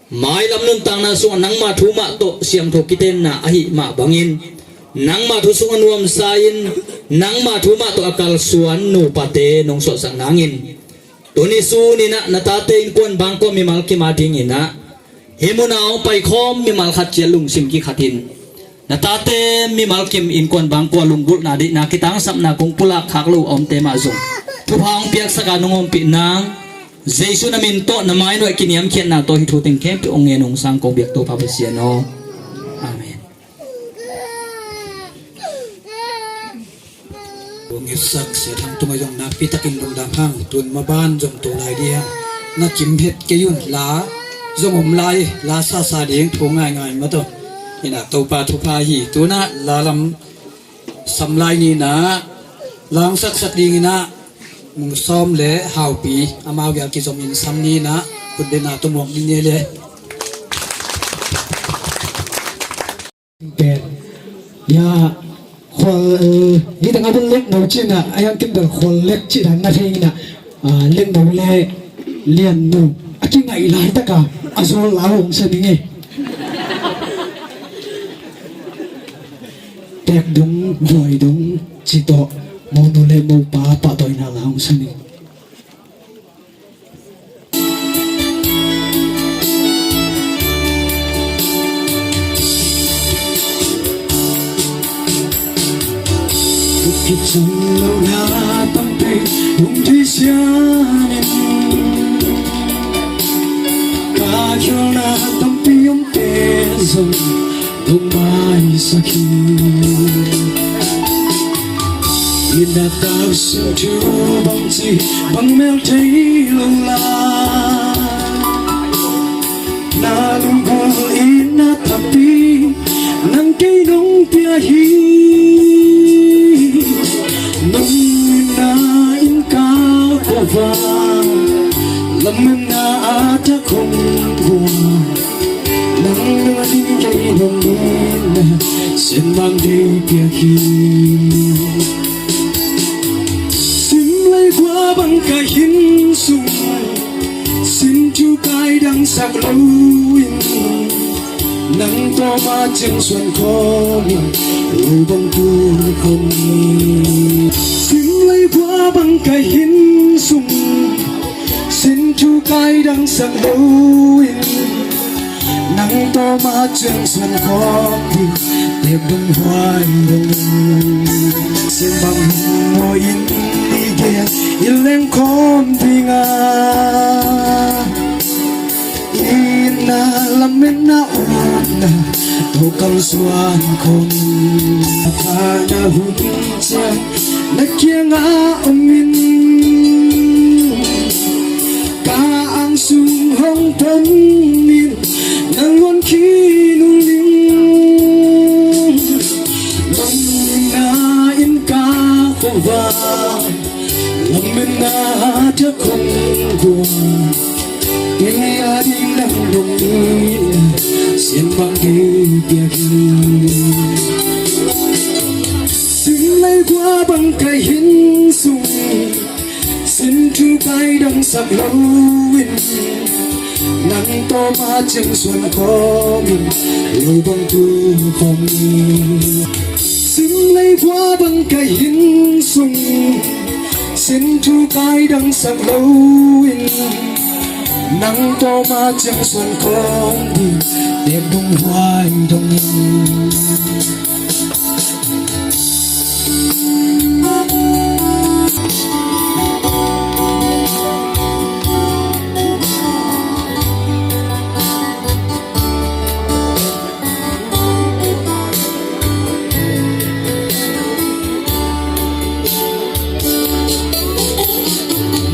mailam nuntakna sungah nangma thu mah tawh siangtho kitenna ahih mah bangin, nangma thu sungah nuamsa in, nangma thu mah tawh a kalsuan nupate nong suahsak nangin, tuni suninah na tate innkuan bangkua mimal kim adinginah hih munah hong paikhawm mimal khat ciat lungsim kikhatin, na tate mimal kim innkuan bangkua lunggulhna, deihna, kitangsapna kong pulak khak lo a omte mah zong thupha hong piaksak a, nong ompih nang Jesu na min tawh na mainuai kiniamkhiatna tawh hih thu teng khempeuh hong ngen hong sang kong biak Topa Pasian aw. Amen. Kong ngetsak Sia Thang Tung a zong nakpi takin lungdam hang. Tun maban zong to lai dih hang. Na kim het kei un, la zong om lai, la sasa ding thu ngaingai mataw. Inah Topa thupha hi. Tunah la lam sam lai ninah, la hong saksak dinginah Mung Sawm le Haupi amau gel kizom in sam ninah, kutdena tumuak ni ne le. Pen ya, khual, eh, hi teng a bun lek no cina, a yang kin bel khual lek cina na thei ina, ah, lek no le lian no a kingaih lai taka a zol la hong sa ding e. Tek dong, vuai dong, ci tawh, monu le mopa pahtawina la hong sam ing. Kicam lo na tampi hong theisiam in, ka khialhna tampi om te zong dong maisak hi. Inn ah tau sung thu bang ci bang mel thei lo lai, na lunggulh inn ah thapi nang kei nong pia hi. Nong inn ah inn kau kua va, lametna a thak hong kua, nang nung a ding kei nong inn ah sianmang dei piak hi. Sim lei kua bang ka hin sung, sin thu kai dangsak lo in, nang tawm a ciang suan khawm in, lo bang tur khawm in. Sim lei kua bang ka hin sung, sin thu kai dangsak lo in, nang tawm a ciang suan khawm ding, tep dong huai dong. Sianmang maw, inn i gen, i leng khawm ding a, inn ah lametna utna, tawh kal suan khawm in. Ka na hun ciang na kiangah om in, ka ang sung hong pom in, nang hong khin ung ning. Nong inn ah inn kau kua va, lametna a thak hong kua, kei a ding nang nong inn ah sianmang dei piak hi. Sim lei kua bang ka hin sung, sin thu kai dangsak lo in, nang tawm a ciang suan khawm in, lo bang tur khawm in. Sim lei kua bang ka hin sung, sin thu kai dangsak lo in, nang tawm a ciang suan khawm ding, tep dong huai dong in.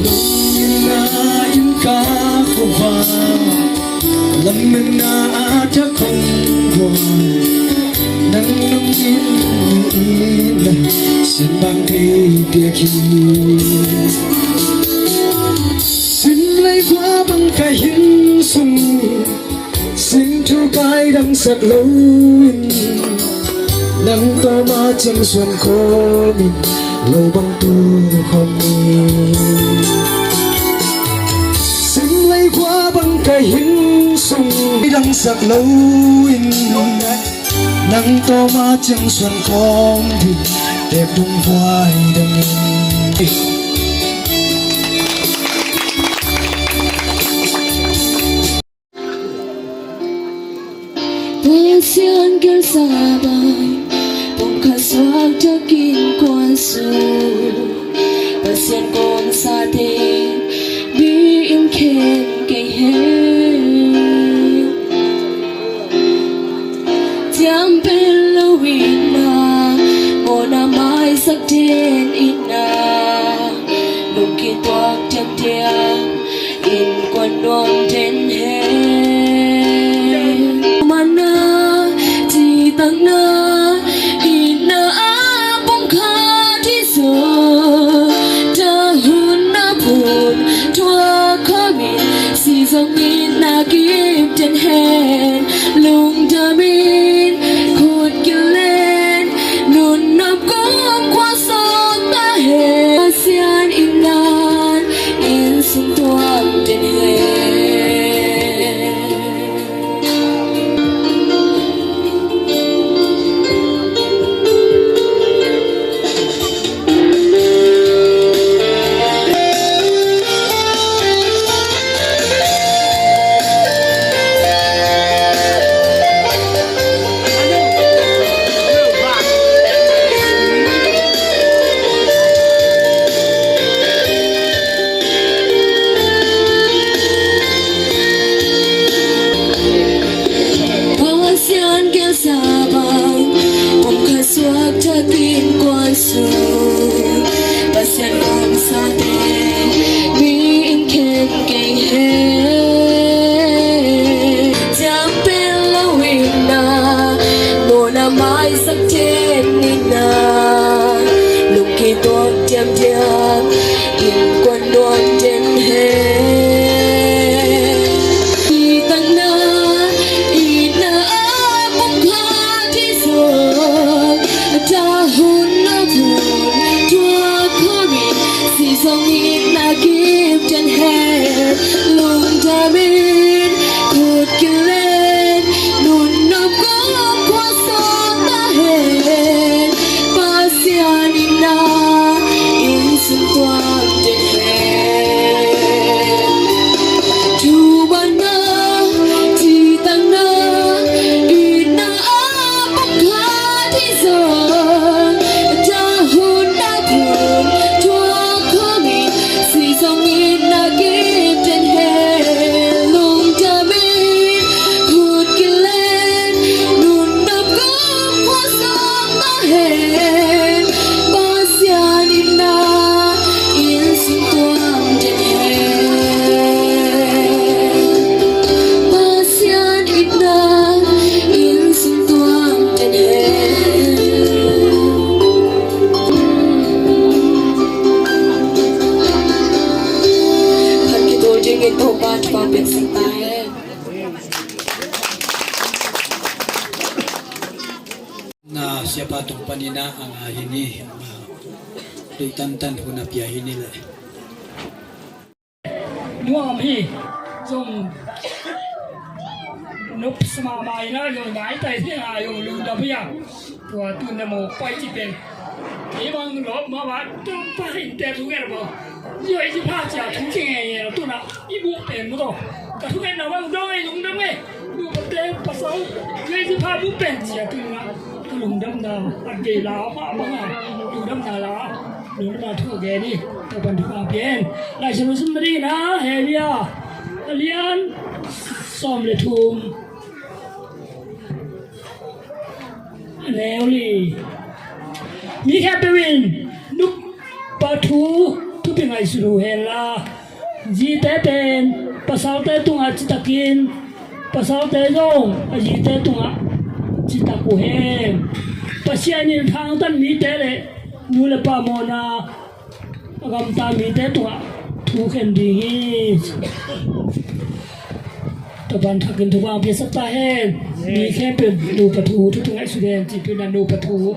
Nong inn ah inn kau kua va, lametna a thak hong kua, nang nong inn ah sianmang dei piak hi. Sim lei kua bang ka hin sung, sin thu kai dangsak lo in, nang tawm a ciang suan khawm in, lo bang tur khawm in. Sim lei kua bang ka hin sung, dangsak lo in, nang tawm a ciang suan khawm ding, tep dong huai dong in. Pasian gelsa bang, pongkhat suaktakin kuan su. Pasian kawmsate mi in khen kei hen. Ciam pen lo in na, mawhna maisak den in na, lungkituak diakdiak innkuan nuam den hen. Mana, citakna, itna a pongkhat i zawh, ta hun a phun thuak khawm in, si zong itna kip den hen. Lungdam in, khut kileng, nunnom kong khua sawk ta hen. Pasian in nang, inn sung tuam den hen. Topa thupha piaksak ta hen. Na siapa tung panin ah a ngai hi ni, a ngai. Tui tantan hun a pia hi ni le. Nuam hi. Zong nop sama mai na zong ngai tai hi a zong lungdam hi a. Tua tun na mo pai ci pen. Kei bang lop ma ba tung pa hin te thu ngen ba. Zoi ci pha cia thu ci nge nge lo tuna. I bu pen mu to. Ka thu ngen na bang dong ei lungdam nge. Bu pa te pasal. Zoi ci pha bu pen cia tuna. Ka lungdam na. A gei la ma bang a. Lungdam na la. Lungdam na thu a gen ni. Topan thu a gen. Lai Siangtho sim na ding na. He bia. A lian. Sawm le thum. A neu li. Mi khempeuh in nupa thu thupi ngaihsut uh hen la. Zite pen pasalte tungah citakin, pasalte zong a zite tungah citak uh hen. Pasian in thangtan mite le nu le pa mawhna a gamta mite tungah thu khen ding hi. Topan thakin thupha piaksak ta hen. Mi khempeuh nupa thu thupi ngaihsut hen. Cih tuna nupa thu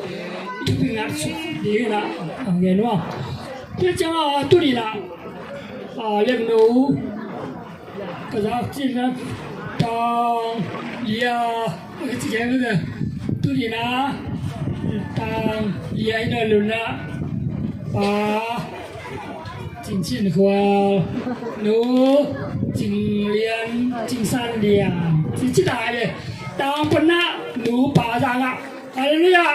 thupi ngaihsut ding na a ngen uh a. Tua ciangin a tuni na a lengno ka zak cihna tang lia a ka ci kei mah tuni na tang lia in a luna pa Cin Cin Khual, nu Cing Lian, Cing San Lian, ci ci ta le tang pan na nu pa zang a. Halleluiah.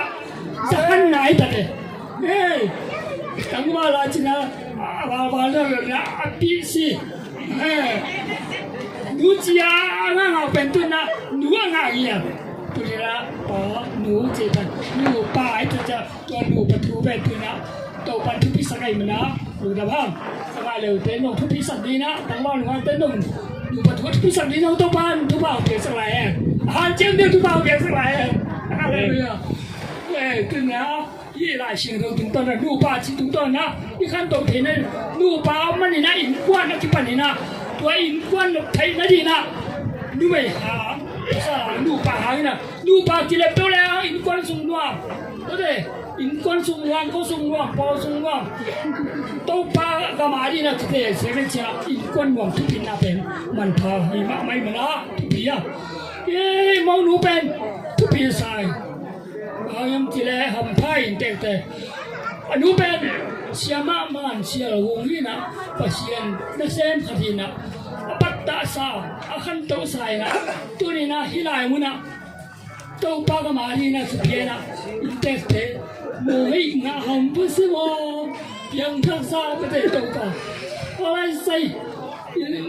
Sa han nai ta te. Hey. Tang ma la cina a ba ba na na a pi si. Hey. Nu cia a nga nga pen tu na nu a nga ia. Tu ni la pa nu ci ta nu pa ai ta ca tua nu pa tu pen tu na. Topan thupi sak ai mana. Lu da bang. Sa ma leu te nong thupi sak di na. Tang ma lu te nong. Nu pa tu thupi sak di na. Topan tu ba pi sak lai. Han cem de tu ba pi sak lai. Halleluiah. Eh, tu na. I Lai Siangtho tungtawn na, nupa ci tungtawn na, i khanto thei na, nupa om manin na, innkuan a kipan in na, tua innkuan nop theih na ding na, numei hang, sa nupa hang in na, nupa kilem peuh le hang, innkuan sung nuam, tua te, innkuan sung nuam, khuasung sung nuam, pawl sung nuam, Topa gam a ding na, tua te, seven cia, innkuan nuam thupi na pen, manpha, hi mahmah hi mana, thupi a, eh, monu pen, thupi sai. Bang hiam cih leh hampha in tektek. A nu pen siamah man sial hong hi na, Pasian nasem khat hi na, a pattahsa, a khantohsa hi na, tuni na hih lai munah Topa gam a ding na, thupi na, in tektek. Mo hei ngah ham pu si maw, piangthaksa ka tei Topa. A lai sai.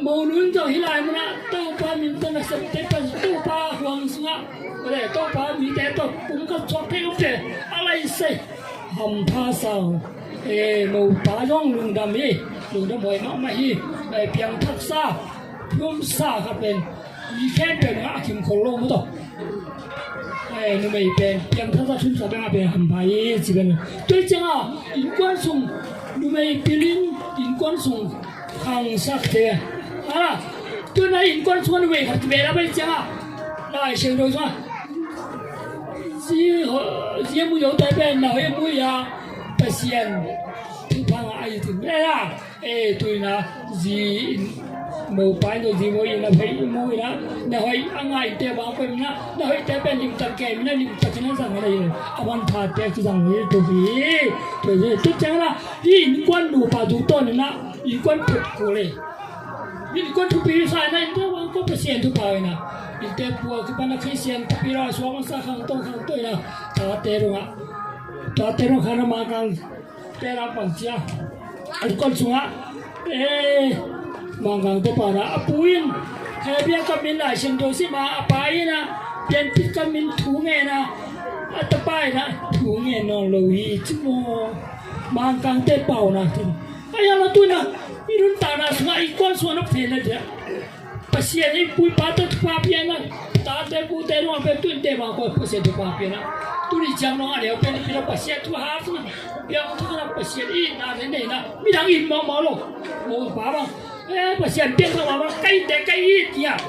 Mo nun zong hih lai munah Topa min tawh nasepte pan Topa huang sungah, le Topa mite tawh pumkhat suak thei umte a lai sei. Hampha sau. E, mopa zong lungdam hi. Lungdam huai mahmah hi. E, piangthaksa, thumsa khat pen mi khempeuh ngah a kim khol lo mu tawh. E, numei pen piangthaksa, thumsa pen a pen hampha hi ci pen. Tua ciangah innkuan sung numei pilin innkuan sung khangsak te. A, tuna innkuan sung a numei khat kibel a pai ciangah Lai Siangtho sungah zi ho, zi a mui ho te pen na hoih a mui a Pasian thupha ngah a hi tun. E, a, e, tui na zi in mopa in zi mui in na hoih mui na, na hoih a ngah in te bang pen na, na hoih te pen limtak kei na, limtak in na zang na hi. A manpha te kizang hi tu hi. Tu hi, tu ciang na, hi innkuan nupa tu ton na, innkuan put ko le. Innkuan thupi sa na, innkuan ko Pasian thupha na. Innte pua kipan a Khristian thupi la suak masa khangto khangto na. Tate runga. Tate runga khana Mangkang te la pang cia. Innkuan sunga. E, Mangkang te pa na. A pu in. He bia ka min Lai Siangtho sim a, a pa in a. Pianpih ka min thu ngen a. A tapa in a. Thu ngen nawn lo hi ci maw. Mangkang te pau na tin. Ai, a la tu na, i nuntakna sungah, i kuan sungah nop thei na dia. Pasian in pu pa tawh thupha pia na, tate pute nungah pen tun te bang ko Pasian thupha pia na. Tuni ciang nungah leu pen pia Pasian thupha sungah. Pia thupha na Pasian i na ne ne na. Midang in mau mau lo. Mo pa bang. Eh, Pasian piangthak mah bang, ka it dek, ka it ngiat.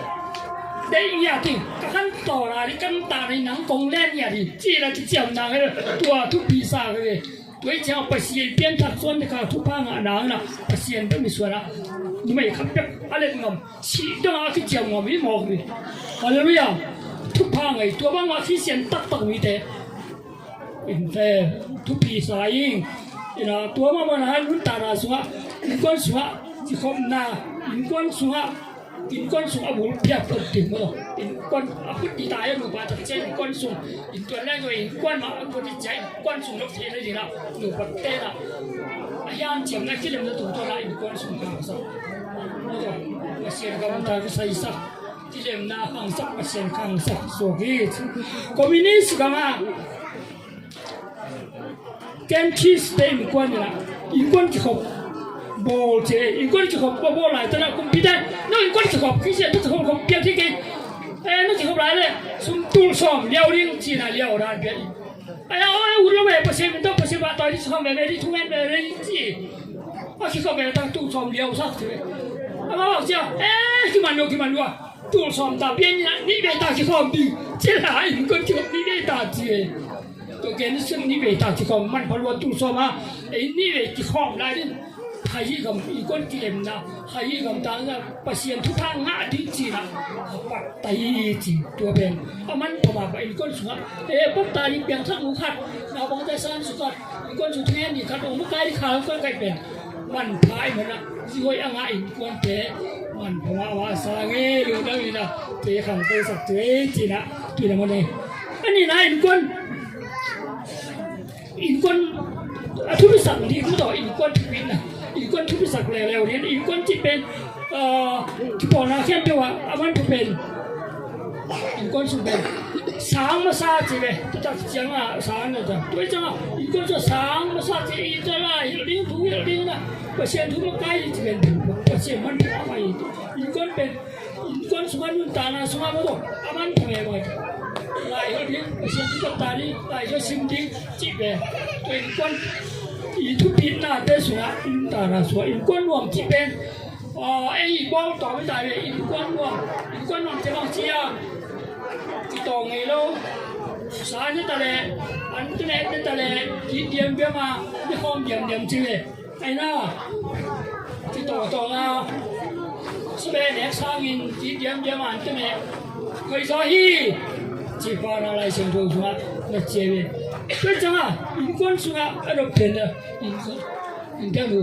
Dek ngiat hi, ka khantawn a ding, ka khantawn a ding nang kong len ngiat hi, ci-in a kiciamna hi, tua thupi sa hi ve. Tua hi ciang Pasian piangthak suan dek a thupha ngah nang in a, Pasian bek mi suan a, numei khat bek a let ngam, sih dong a kiciam ngam hi mawk hi. Halleluiah. Thupha ngah hi, tua bang mah Khristian taktak mite in, eh, thupi sa ing. Ina, tua mah bang a nuntakna sungah, innkuan sungah, kikhopna, innkuan sungah, innkuan sung a bul piak phot ding maw. Innkuan a phut ding ta, a nupa tak ciang innkuan sung, innkuan leng innkuan mah a phut ding ciang innkuan sung lok theihna ding a, nupa te na a hiam ciamna kilemna tungtawn a innkuan sung khangsak. Maw, Pasian gamta kisaisak, kilemna khangsak, Pasian khangsak suak hi. Communist gam ah Ken Chis te innkuan in a, innkuan kikhop bawl ci, innkuan kikhop bawl lai tana kumpite, no innkuan kikhop, Khristian te kikhop, khop piak thei kei. Eh, no kikhop lai leh sum tul sawm liau ding ci-in a liau dan piak hi. Ai a, oi, ut lo ve, Pasian min tawh, Pasian mah tawi ding, sawm veve ding, thungen veve ding ci. A kikhop ve ta tul sawm liau sak ci ve. Amau ci a, eh, kiman lua, kiman lua. Tul sawm ta pian in a, nih vei ta kikhawm ding ci a, innkuan kikhop nih vei ta ci ve. Tua ken sim nih vei ta kikhawm, manpha lua tul sawm a, ei nih vei kikhawm lai ding. Kha hi gam innkuan kilemna, kha hi gam tangna, Pasian thupha ngah ding ci-in a, a pat ta hi ci. Tua pen a manpha mah, innkuan sungah, eh, pat ta ding piangthak nu khat, naupangte san su khat, innkuan sung thungen ni khat, ong makai ding kha, innkuan kai pen manpha ahih manin a, zi hoih a ngah innkuante manpha mahmah sang e, lungdam in a, te khang te sak tu e ci-in a, tu-in a maw ne. A nihna innkuan, innkuan a thupisak ding maw, innkuan thupina, innkuan thupisak leuleu ding, innkuan cih pen, ah, thupawlna khempeuh ah a man thu pen, innkuan sung pen sang masa ci ve, tua tak ciang a sang na ta. Tua ciang a innkuan sung sang masa ci, i ta lai hilh ding, thu hilh ding na, Pasian thu makai ding ci pen, Pasian man thu a mai. Innkuan pen, innkuan sung a nuntakna sung a maw, a man thu e mai. Lai hilh ding, Pasian thu tak ta ding, lai hilh sim ding ci ve. Tua innkuan i thupitnate sung a, nuntakna sung a innkuan nuam ci pen, ah, ei bawl tawm hi ta ve, innkuan nuam, innkuan nuam ci bang ci a, ci tawng ngei lo. Sa ne ta leh, an te ne ne ta leh, ki diam diam a, ne khawm diam diam ci ve. Ai na, ci tawng tawng a, sabe nek sangin, ci diam diam a, an te ne, koi zaw hi, ci pa na Lai Siangtho sung a, na ci ve. Tua ciang a, innkuan sung a, a dop pen a, innkuan. Innkuan nu,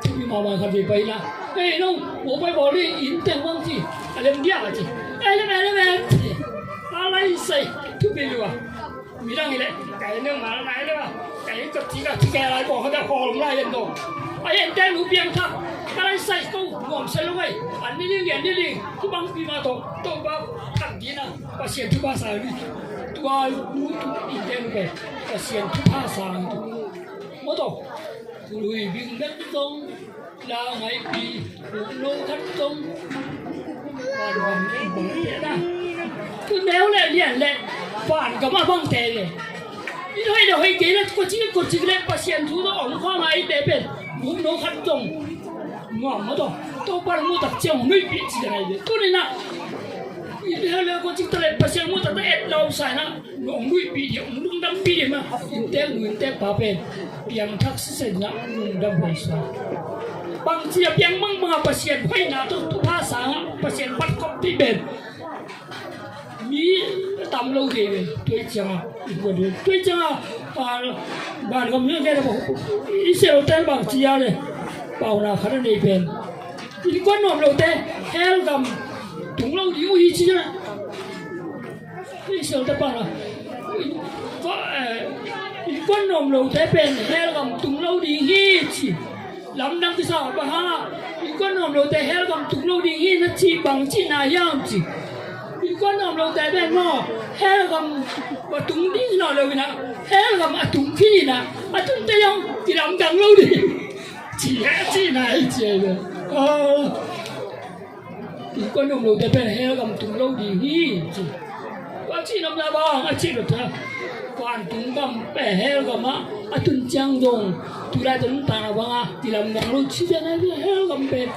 thupi mahmah khat vei pai na. Ei, no, mo pai bawl ding, inn teng bang ci. A lem dia ci. Ei, lem, ei, lem, ei ci. A lai sai, thupi lua. Midang hi leh, kai neu ma lai lua. Kai ka ci ka ci kai lai ko, ka da ko lai en do. A inn teng nu piangthak. Ka lai sai ko, nuam sai lo mai. An ni ling, an ni ling. Thu bang pi ma to, to ba, thak di na. Pasian thupha sa ni. Tua nu tu inn teng nu pe. Pasian thupha sa ni tu. Maw to. Lui bing bek zong, lau ngaipi, buk no khat zong. Van gam in bang te na. Tu neu le lian le, van gam a bang te le. I hoi le hoi kei le, ko cik ko cik le, Pasian thu to ong kha ngai te pen, buk no khat zong. Nuam maw to, to pan mu tak ciang nuipi ci ngai le. Tu ni na. I hoi le ko cik ta le, Pasian mu tak ta et lau sai na. Nong luihpih dih, nong lungdampih dih mah. Inntek nu inntek pa pen piangthak sisen na, lungdam huai suak. Bangci a piang mangbang a Pasian hoihna tawh thupha sang a Pasian patkop dih pen mi tam lo dih ve. Tuai ciang a, tuai ciang a, ban gam ni a kei le, Israel te bangci a le, pauna khat a nei pen, innkuan nuam lote hell gam tung lo dih uh hi ci na. Israel te pan a, innkuan nuam lote pen hell gam tung lo ding hi ci. Lamdang kisa bang hang a, innkuan nuam lote hell gam tung lo ding hi na ci, bang cihna hiam ci. Innkuan nuam lote pen maw, hell gam va tung ding hi nawn lo in a, hell gam a tung khin in a, a tunte zong kilamdang lo ding ci, a cihna hi ci. Innkuan nuam lote pen hell gam tung lo ding hi ci. Tua cih nopna bang a cih lo ta. Vantung gam pen hell gam ah a tun ciang zong, tulai tun ta na bang a kilamdang lo ci pen hell gam pen.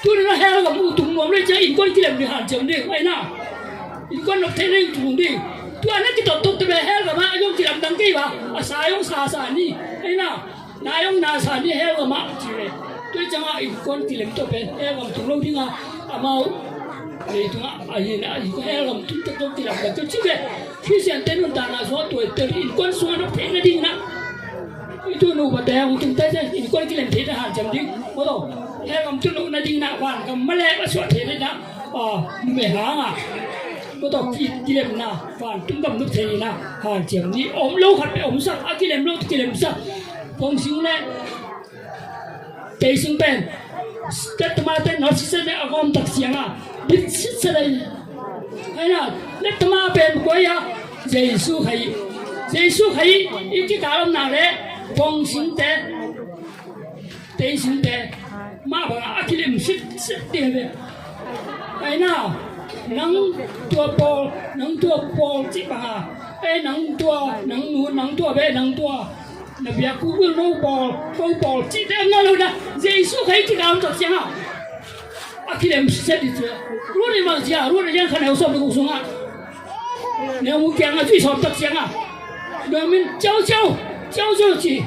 Tuni na hell gam uh tung nuam le ciang innkuan kilem ding hanciam ding, ai na. Innkuan nop theih na in tung ding. Tua na kitot tot te be hell gam ah a zong kilamdang kei ba. A sa zong sa sa ni, ai na. Na zong na sa ni hell gam ah ci le. Tua ciang a innkuan kilem to pen hell gam tung lo ding a. Amau leitungah a hi na a hi hell gam tung tek zong kilamdang kei ci le. Khristian te nuntakna sungah tua tel innkuan sungah nop theih nading na. I tu nu pate hong tung te innkuan kilem theih na hanciam ding. Maw taw hell gam tung loh nading na van gam malek a suah theih nading na. Numei hang a maw taw kilemna van tung gam nop theih na hanciam ni. Om lo khat pe omsak a kilem lo kilemsak. Kong sing le Tei sung pen lettama ten nor sitsa le a gawm tak ciang a bit sitsa le. Ai na, lettama pen kua a Jesu khai. Jesu khai i kikal omna le bong singte, tei singte mah bang a kilem sitsit ding ve. Ai na, nang tua pawl, nang tua pawl cih bang a, ei nang tua, nang nu, nang tua be, nang tua na biak kul kul no pawl, ko pawl cih te na lo na. Jesu khai kikal om tak ciang a a kilem sitset ding ci. Ruat i mang cia, ruat i yang khan heuh sawm ding sungah neu mu kiang a cui sawm tak ciang a Naomi in ciau ciau, ciau ciau ci.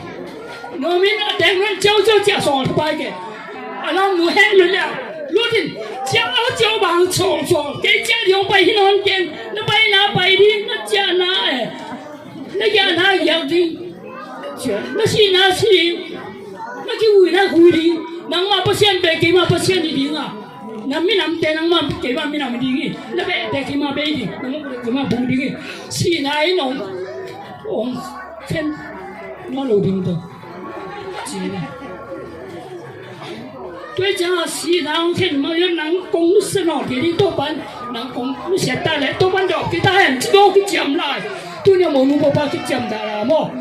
Naomi in a tek nuan ciau ciau ci a sawl pai ke. A lam nu hek lun le Ruth in ciau ciau bang sawl sawl. Kei ciah ding hong pai hi nawn keng. Na pai na pai ding, na ciah na eh. Na giah na giak ding. Na si na si ding. Na kiui na kui ding. Nangmah Pasian bek keimah Pasian hi ding a. Na minamte nangmah keimah minam hi ding hi. Na behte keimah bei ding. Nangmah bung ding hi. Sihna in hong hong khen nawn lo ding tawh. Ci hi. Tua ciang a sihna hong khen mah nang kong nusia nawn kei ding Topa'n nang kong nusia ta leh Topa'n dawh kei ta hen ci dawh kiciam lai. Tuni a monu papa kiciam ta la maw?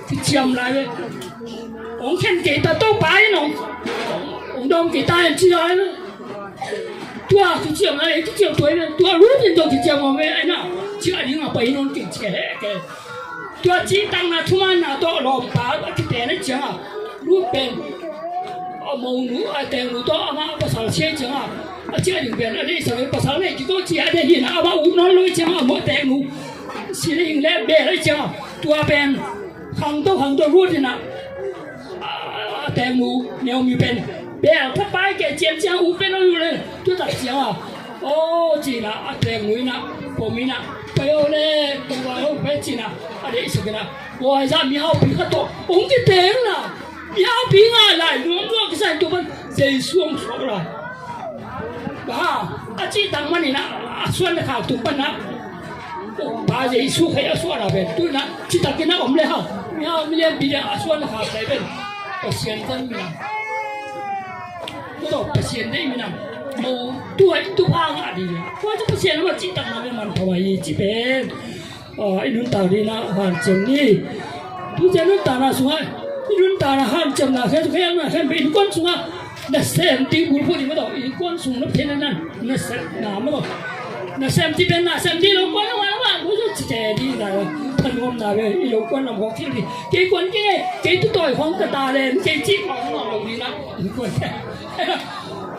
Kiciam lai ve. Hong khen kei ta Topa in hong hong dawm kei ta hen ci lai ve. Tua kiciam lai kiciam tua hi ve. Tua Ruth in dawh kiciam hong ve ai na. Ci a ding a pai in hong kei ci a heh kei. Tua cihtakna thumanna tawh lawmpa a kite na ciang a Ruth pen a monu a tengnu tawh amah pasal sia ciang a a ciah ding pen a deihsak in pasal nei kik aw ci a deih hi na amah ut nawn lo ciang a amah tengnu si le hing le bel a ciang a tua pen khangto khangto Ruth in a a tengnu Naomi pen bel thapai ke ciam ciang ut pen a lu le tua tak ciang a aw ci na a tengnu in a pom in a pai aw le tua aw pai ci na a deihsak in a Ua zah mihaupi khat tawh hong kiteng la. Mihaupi ngai lai nuam nuam kisai tu pan Jesu hong suak lai. Ba a cih tak manin a suan le khak tung pan na. Pa Jesu khai a suan a pen tu na cih takin a om le ha. Mihau milian pi a suan le khak lai pen Pasian kan mi na. Ko tawh Pasian nei mi na. Mo tu hai tu pha ngah di le. Ko tu Pasian ma cih tak na pen man thaw ai ci pen. I nuntak ding na hanciam ni. Tu ciang nuntakna sungah i nuntakna hanciamna khen khen na khen pe innkuan sungah nasem ding bulphuh ding maw tawh innkuan sung na phen na nasem na maw tawh nasem ding pen nasem ding lo kuan na wan wan bu zu ci te ding na thanuamna ve i lo kuan lam khawk thil ding kei kuan kei kei tu tawi khawng ka ta len kei cih khawng lo ding na innkuan.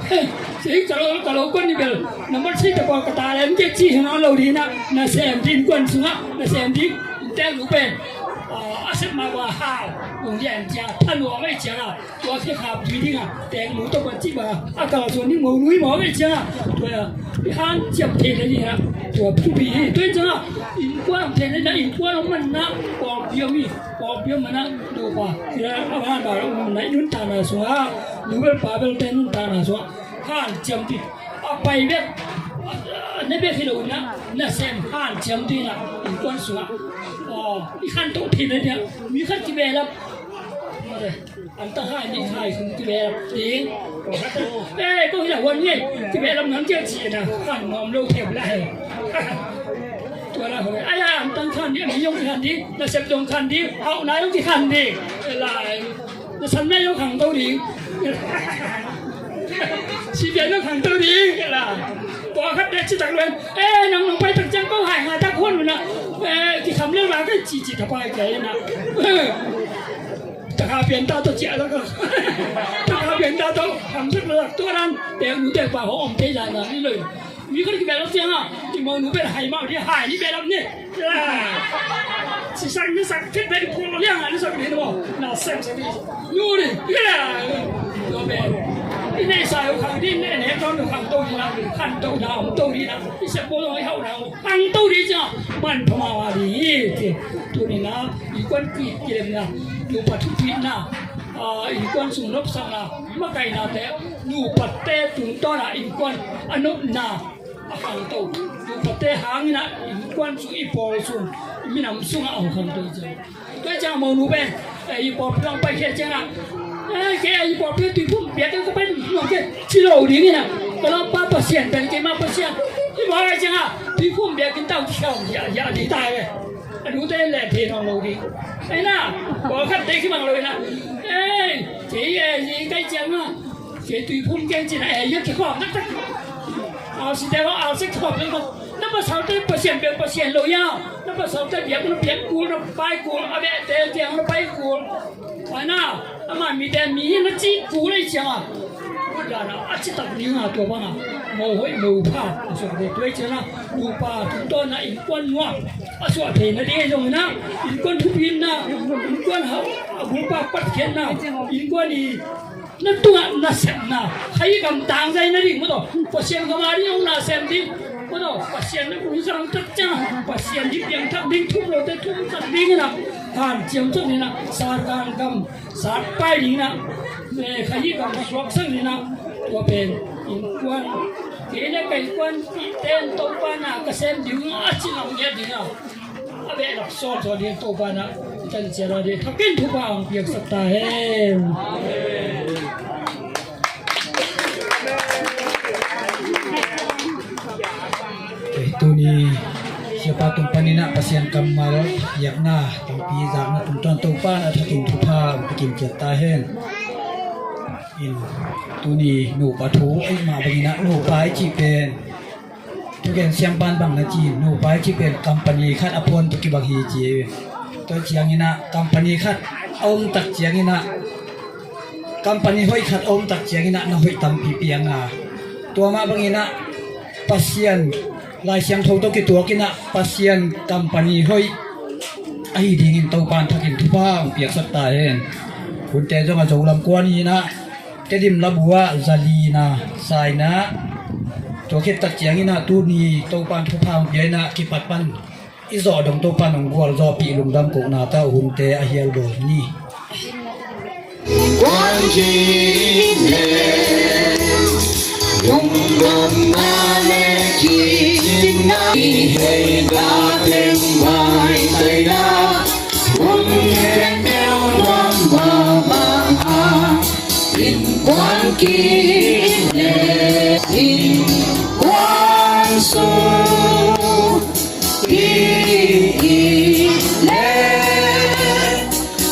Hei, ka lo, ka lo kuan ni bel, number three te pawl ka ta lem kei ci hi nawn lo ding na, nasem ding kuan sungah, nasem ding, tel lu pen, a sep ma wa hau, ung yan cia, thanuam ai cia la, tua khi khap dui ding a, teng lu to kuan ci ba, a kal suan ding mo nui mo ai cia la, tua ya, i han ciam thei na ding a, tua thupi hi, tua cia la, innkuan thei na, innkuan man na, pawlpi om hi, pawlpi om man na, tua pa, ila, a man ba, um na, i nuntakna sungah, nu bel pa bel te nuntakna sungah, hanciam ding a pai bek a ne bek hi lo na nasem hanciam ding a innkuan sungah i khantoh thei na ding mi khat kibehlap an ta hai ni hai sung kibehlap ding. Ei ko hi la huan ngei kibehlap nang kial ci na khan nuam lo thei la he. Tua la hoi ai an tang khan ding mi yong khan ding nasem dong khan ding hauh na yong kikhan ding lai. Na san na yong khangto ding. Sibian yong khangto ding la. Pawlkhat te citak luen. Eh, nang nong pai tak ciang ko hai nga tak hon na. Eh, kikham lel ba ka ci ci ta pai kai na. Kha pian ta tawh ciah lak a, kha pian ta tawh hamsak lak tua dan te nu te pa ho om thei zan zan ni lo. Mi khat kibehlap ciangah i monu pen hai mah dih, hai ni behlap ni. Sisak ni sak thit pen kul liang a ni sak ni maw. Na sem sak ni nu ni. Tua pen i neihsa uh khang dih, ne ne tawn uh khang to dih na, khan to na om to dih na, i sep bawl zong i hauh na om khang to dih ciangah man phamawh a dih hi. Tuni na innkuan ki kilemna, nupa thupitna, a, innkuan sung nopsakna, makainate, nupate tungtawna innkuan a nopna a khangto, nupate hangina innkuan sung, i pawl sung, i minam sungah a hong khangto ciang. Tua ciang monu pen, eh, i pawlpi hong paikhia ciangah, eh, kei a i pawlpi tuiphum biak ka pai nuam kei ci lo dingina, ka lawmpa Pasian pen keima Pasian. I bawl ai ciangah tuiphum biak in tau ci khau ya ya ding ta ve. A nute le thei nawn lo ding. Ei na, pawlkhat te kimang lo ei na. Ei, kei e, i kai ciang na. Kei tuiphum keng cina e, ya kikhawm taktak. Ausite wa, ause kikhawm taktak. Na pasalte Pasian bek Pasian lo ya. Na pasalte biak na biak kul, na pai kul, a beh te ciang na pai kul. Ei na, ama mite mi na ci kul ei ciang a. Kul dana a ci tak ding a tua banga. Mo hoih mo pha a suak ding tua ei ciang na. Nupa tungtawna innkuan nuam a suah theina ding ei zongina, innkuan thupitna, innkuan hau, a bulpa patkhiatna, innkuan i na tungah nasepna, khayi gam tangzaina ding maw taw, Pasian gam a ding hong nasem ding maw taw, Pasian na kung zang tak ciang Pasian ding piangthak ding, thum lote thumsak dingina, hanciam sak dingina, Satan gam satpai dingina, eh, khayi gam suaksak dingina. Tua pen innkuan, kei le ka innkuan pihte in Topa na ka sem ding a ci ngam ngiat dingina, a behlap sawt sawt ding Topa na i tan ciat a ding thakin thupha hong piaksak ta hen. Kei tuni siapa tung paninah Pasian kammal biakna tampi zakna tungtawn Topa na thakin thupha hong pikin ciat ta hen. In tuni nupa thu ei mah banginah nupa i cih pen thugen siampan bang na ci, nupa i cih pen company khat a puan tuk kibang hi ci. Tua cianginah company khat a om tak cianginah, company hoih khat a om tak cianginah na hoih tampi piang a, tua mah banginah Pasian Lai Siangtho tawh kituakinah Pasian company hoih ahi dingin Topan thakin thupha hong piaksak ta hen. Hunte zong a Zolam kuan hinah Tedim labu ah zalina saina, tua khit tak cianginah tuni Topan thupha hong pia inah kipat pan i zawh dong Topan hong gualzawhpih lungdam kohna tawh hunte a hial bawl ni. Kuan kine lungdamna le kicingna i hei gateng mai taina. Hun khempeuh nuam mahmah a, innkuan kine innkuan sung kine.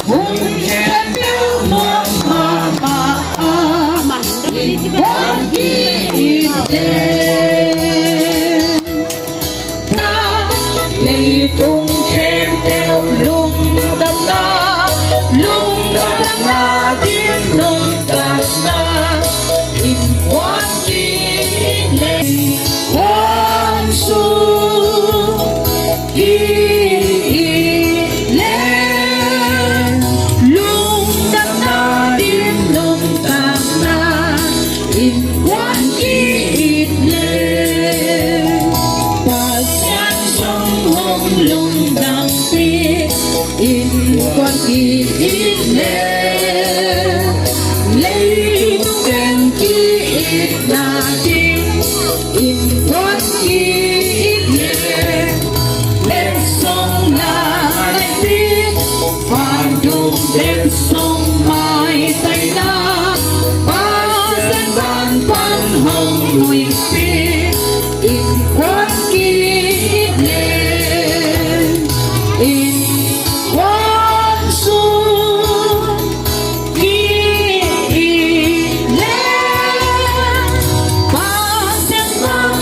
Hun khempeuh nuam mahmah a, innkuan kine. Leitung khempeuh lungdamna, lungdamna ding lungdamna, innkuan kine, innkuan sung kine, lungdamna ding lungdamna, innkuan ki-it le. Pasian zong hong lungdampih, innkuan ki-it le. Leitung teng ki-itna ding, innkuan ki-it le. Letsong na laipi, vantung letsong maitaina, Pasian van pan hong muipih, innkuan ki-it le, innkuan sung ki-it le. Pasian van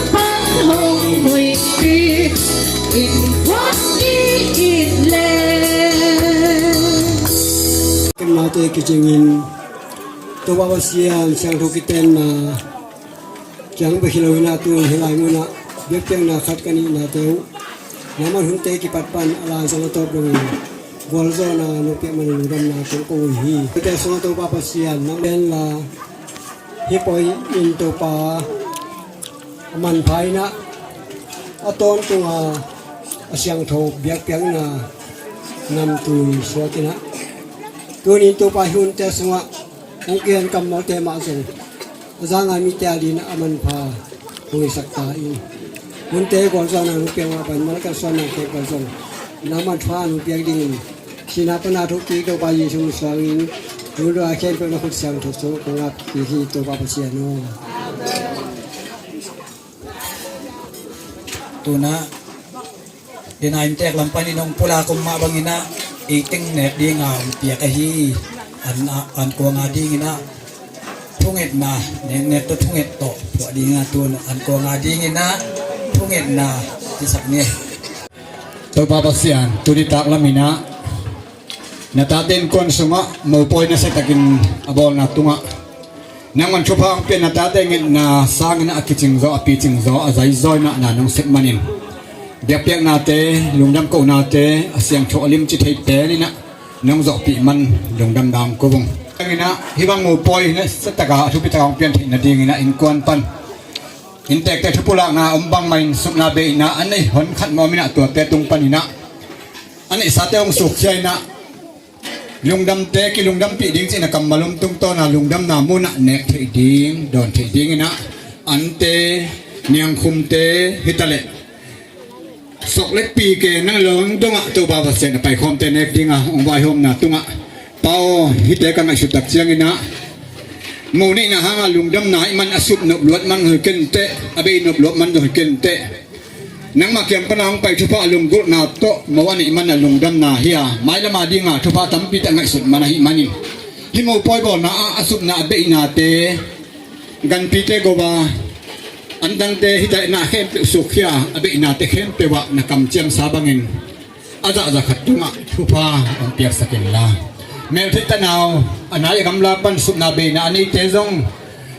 Te kicingin Topa Pasian siangtho kitenna ciang bek hi lo in ah, tu hih lai munah biakpiakna khat ka nihnate uh nangman hunte kipat pan a lai zong a tawp dongin gualzawhna nong piak manin lungdamna kong ko uh hi. Hihte sungah Topa Pasian nang pen la hih poi in Topa a manpha in ah, a tawntunga a siangtho biakpiakna namtui suak in ah, tunin Topa hih hunte sungah hong kihen kammalte mah zong a zanga mite a dingin a manpha hong hisak ta in. Hunte gualzawhna nong piak mah bangin malkal suanna kek bang zong nangman thupha nong piak dingin sihna pana thuk kik Topa Jesu min suangin, nungdua khempeuh na khut siangtho sung kong ap kik hi Topa Pasian aw. Tunah dena inntek lam panin hong pulak om mah bangin ah, ei teng nek dinga hong piak ahi. An, an kuanga dingin ah thungetna, neknek tawh thunget tawh phuah dingin ah, tun an kuanga dingin ah thungetna cisak ni. Topa Pasian, tuni tak lamin ah na tate innkuan sungah mopawi nasiatakin a bawlna tungah nangman thupha hong pia, na tate ngetna sangin ah a kicingzaw, a picingzaw, a zaizaw in ah na nong sep manin biakpiaknate, lungdam kohnate a siangtho a limci thei pen in ah nong zawhpih man lungdamna hong ko ung. Hih bang mopawi nasiataka a thupitak hong pian theih nadingin ah innkuan pan inntekte thupulakna om bangmah in supna beihna a nei honkhat mawh om in ah, tuate tung panin ah a neihsate hong sukkhia in ah, lungdamte kilungdampih ding cihna kammal om tungtawna lungdamna munah nek theih ding, dawn theih dingin ah, ante, niangkhumte hitaleh sok le pike nang lawng dongah Topa Pasian a paikhawmte nek dinga hong vaihawmna tungah, Pa aw, hihte ka ngaihsut tak ciangin ah, mo neihna hanga lungdamna ih man, a sup nop luat man zong hi kei inteh, a beih nop luat man zong hi kei inteh, nangmah kiang pana hong pai thupha a lunggulhna tawh mo a neih man a lungdamna hi a, mailama dinga thupha tampi tak ngaihsut man ahih manin, hih mopawi bawlna ah a supna a beihnate, ganpite gova, antangte hitaleh na khempeuh sukkhia a beihnate khempeuh ah na kamciamsa bangin a zahzah khat tungah thupha hong piaksak inla, meltheih tanau a nai a gamla pan supna beina a neite zong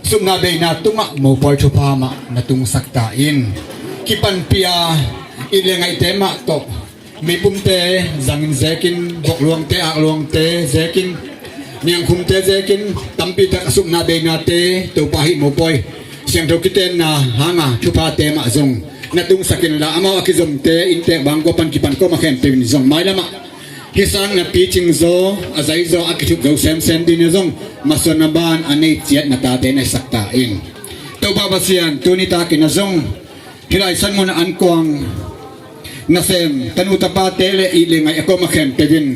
supna beina tungah mopawi thupha mah na tungsak ta in. Kipanpih a it le ngaihte mah tawh meipumte zangin zekin, bokluangte, akluangte zekin, niangkhumte zekin, tampi tak a supna beinate Topa hih mopawi siangtho kitenna hanga thuphate mah zong na tungsak inla, amau a kizomte inntek bang kua pan kipan kua mah khempeuh in zong mailamah hih sang na picing zaw, a zai zaw, a kithup zo semsem dingin zong masuan maban a nei ciat na tate na hisak ta in. Topa Pasian, tuni takin a zong hih lai san mun ah ankuang nasem tanu tapate le it le ngaih a kua mah khempeuh in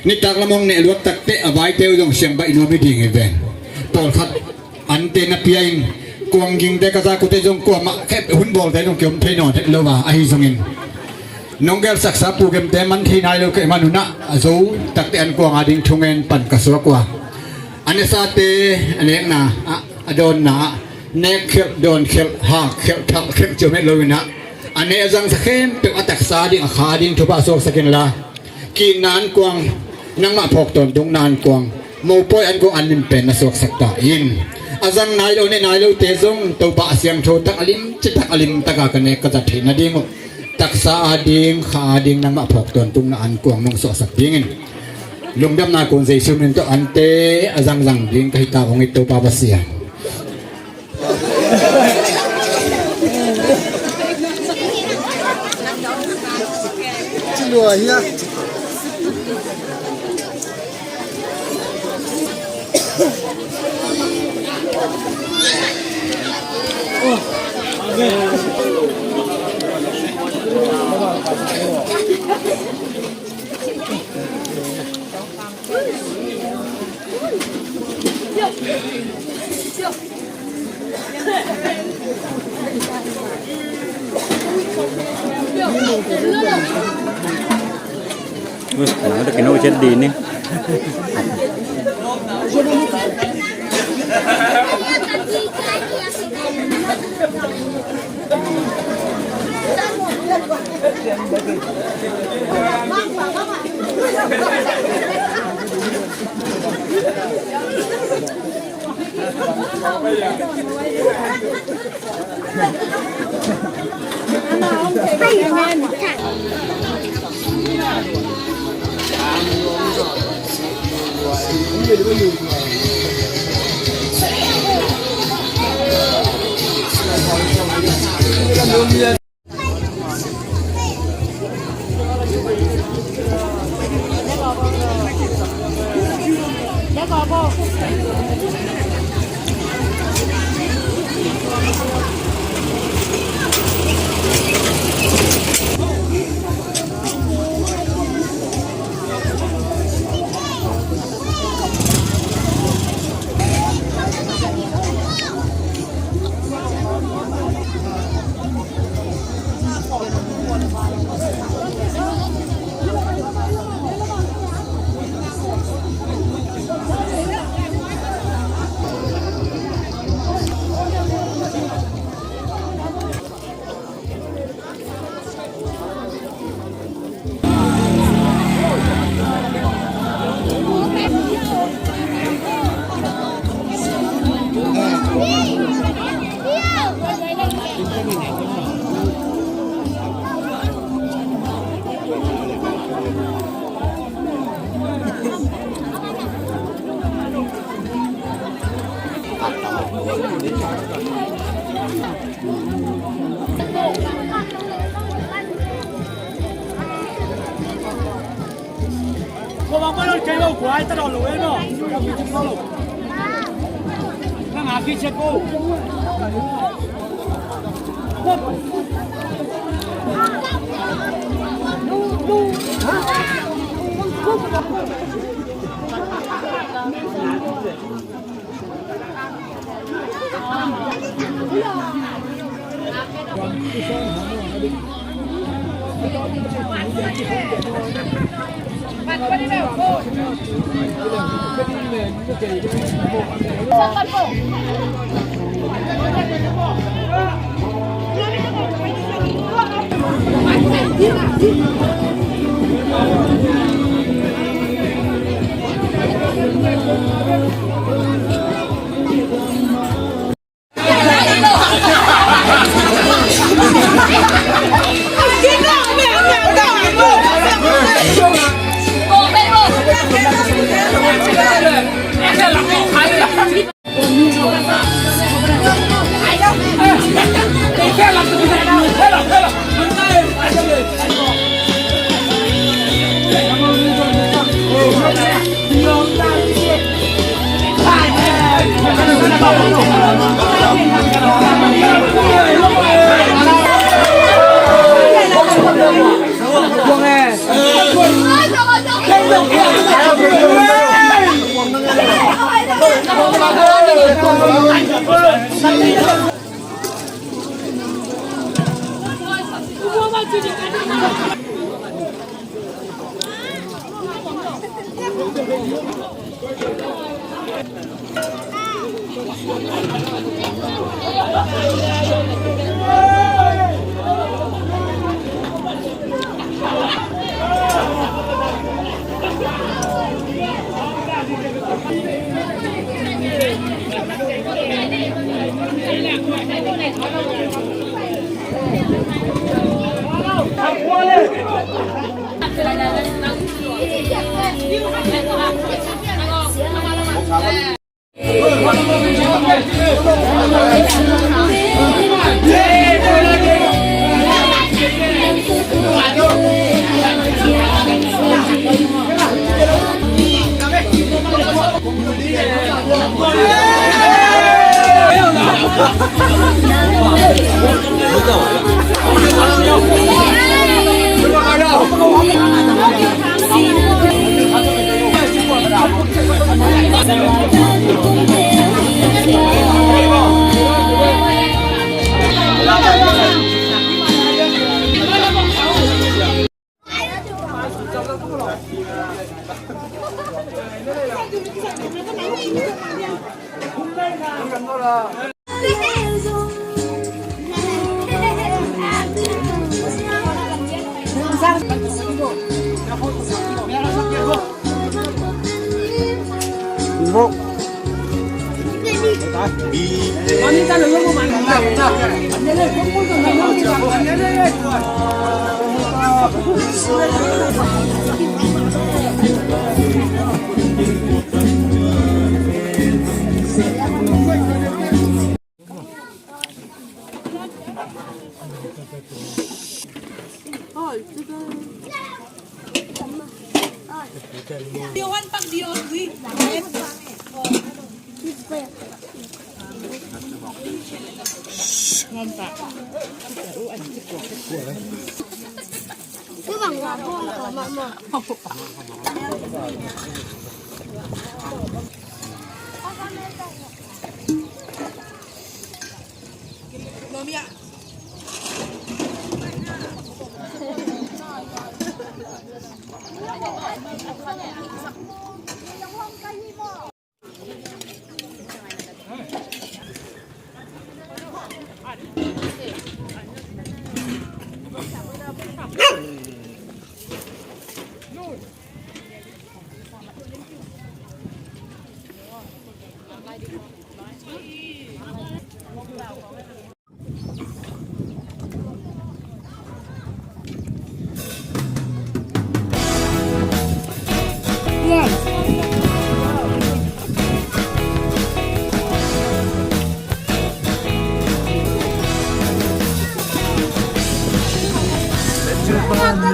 nitak lam hong neh luat takteh a vaite uh zong siang baih nuam hi ding hi ven. Pawlkhat ante na pia in kuanggingte ka zakute zong kuamah khempeuh hun bawlte zong kiom thei nawn het lo a, ahi zongin nong gelsaksa pu gemte man thei nai lo ka hih man un ah, a zo takteh ankuang a ding thungen pan ka suak uh a, a nesate a nekna ah, a dawnna ah nek khelh, dawn khelh, hak khelh, thalh khelh ciom het lo in ah, a ne a zangsa khempeuh a taksa a ding, a kha a ding thupha suaksak inla, ki-itna ankuang, nangmah phawk tawntungna ankuang, mopawi ankuang an lim pen na suaksak ta in. A zang nai lo, ne nai lote zong Topa a siangtho tak, a limci tak, a lim taka ka nek ka zat theih nading uh, taksa a ding, kha a ding nangmah phawk tawntungna ankuang nong suahsak dingin lungdamna kong Jesu min tawh ante a zangzang ding ka hi ta ung hi Topa Pasian. Ui, nang tak kino chet di ni.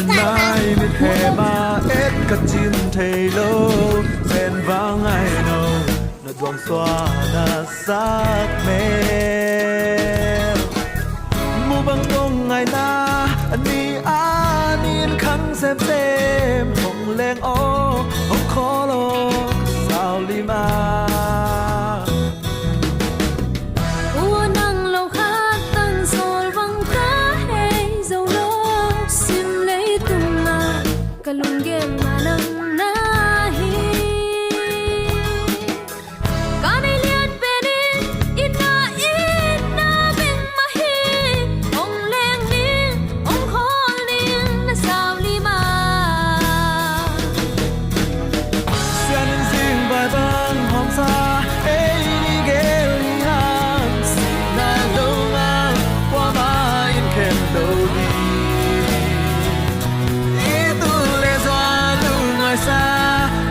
Nai mit hema et ka cin thei lo, men vang ai no. Na duang suan a sak mel. Mubang dong ngaina a ni a nin khang semsem, hong leng aw, hong khawl aw, sau lima. Ua nang lo khat tang sawl vang ka hei zo lo, sim leitung ah ka lunggel ma nang na hi. Ka nei lian pen in, itna itna bek mah hi. Hong leng ning, hong khawl ning, na sau lima. Sian in zing vai bang hong sa, ei ni gel hi hang, sihna lo ngang, kuamah in khen lo hi. I tul le zua lungngaihsa,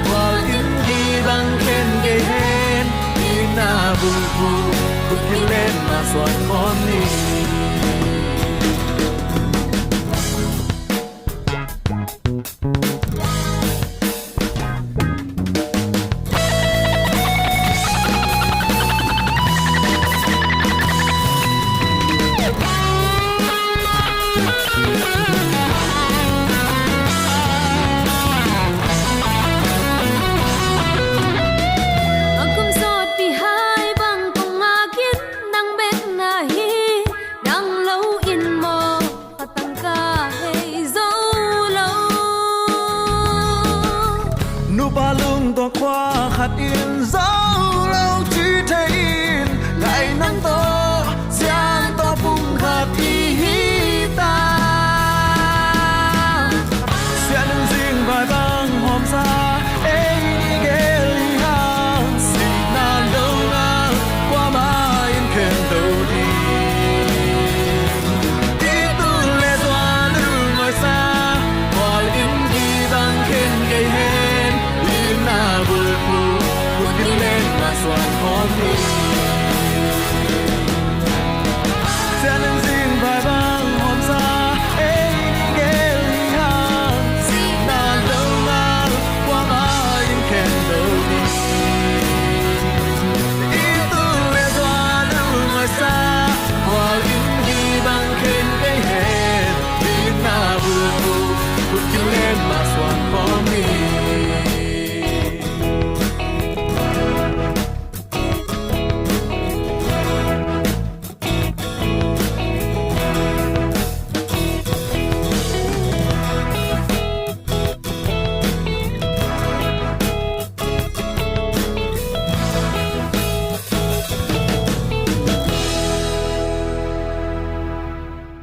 kual in kibang khen kei hen. Itna bulphuh, kut kilen mah suan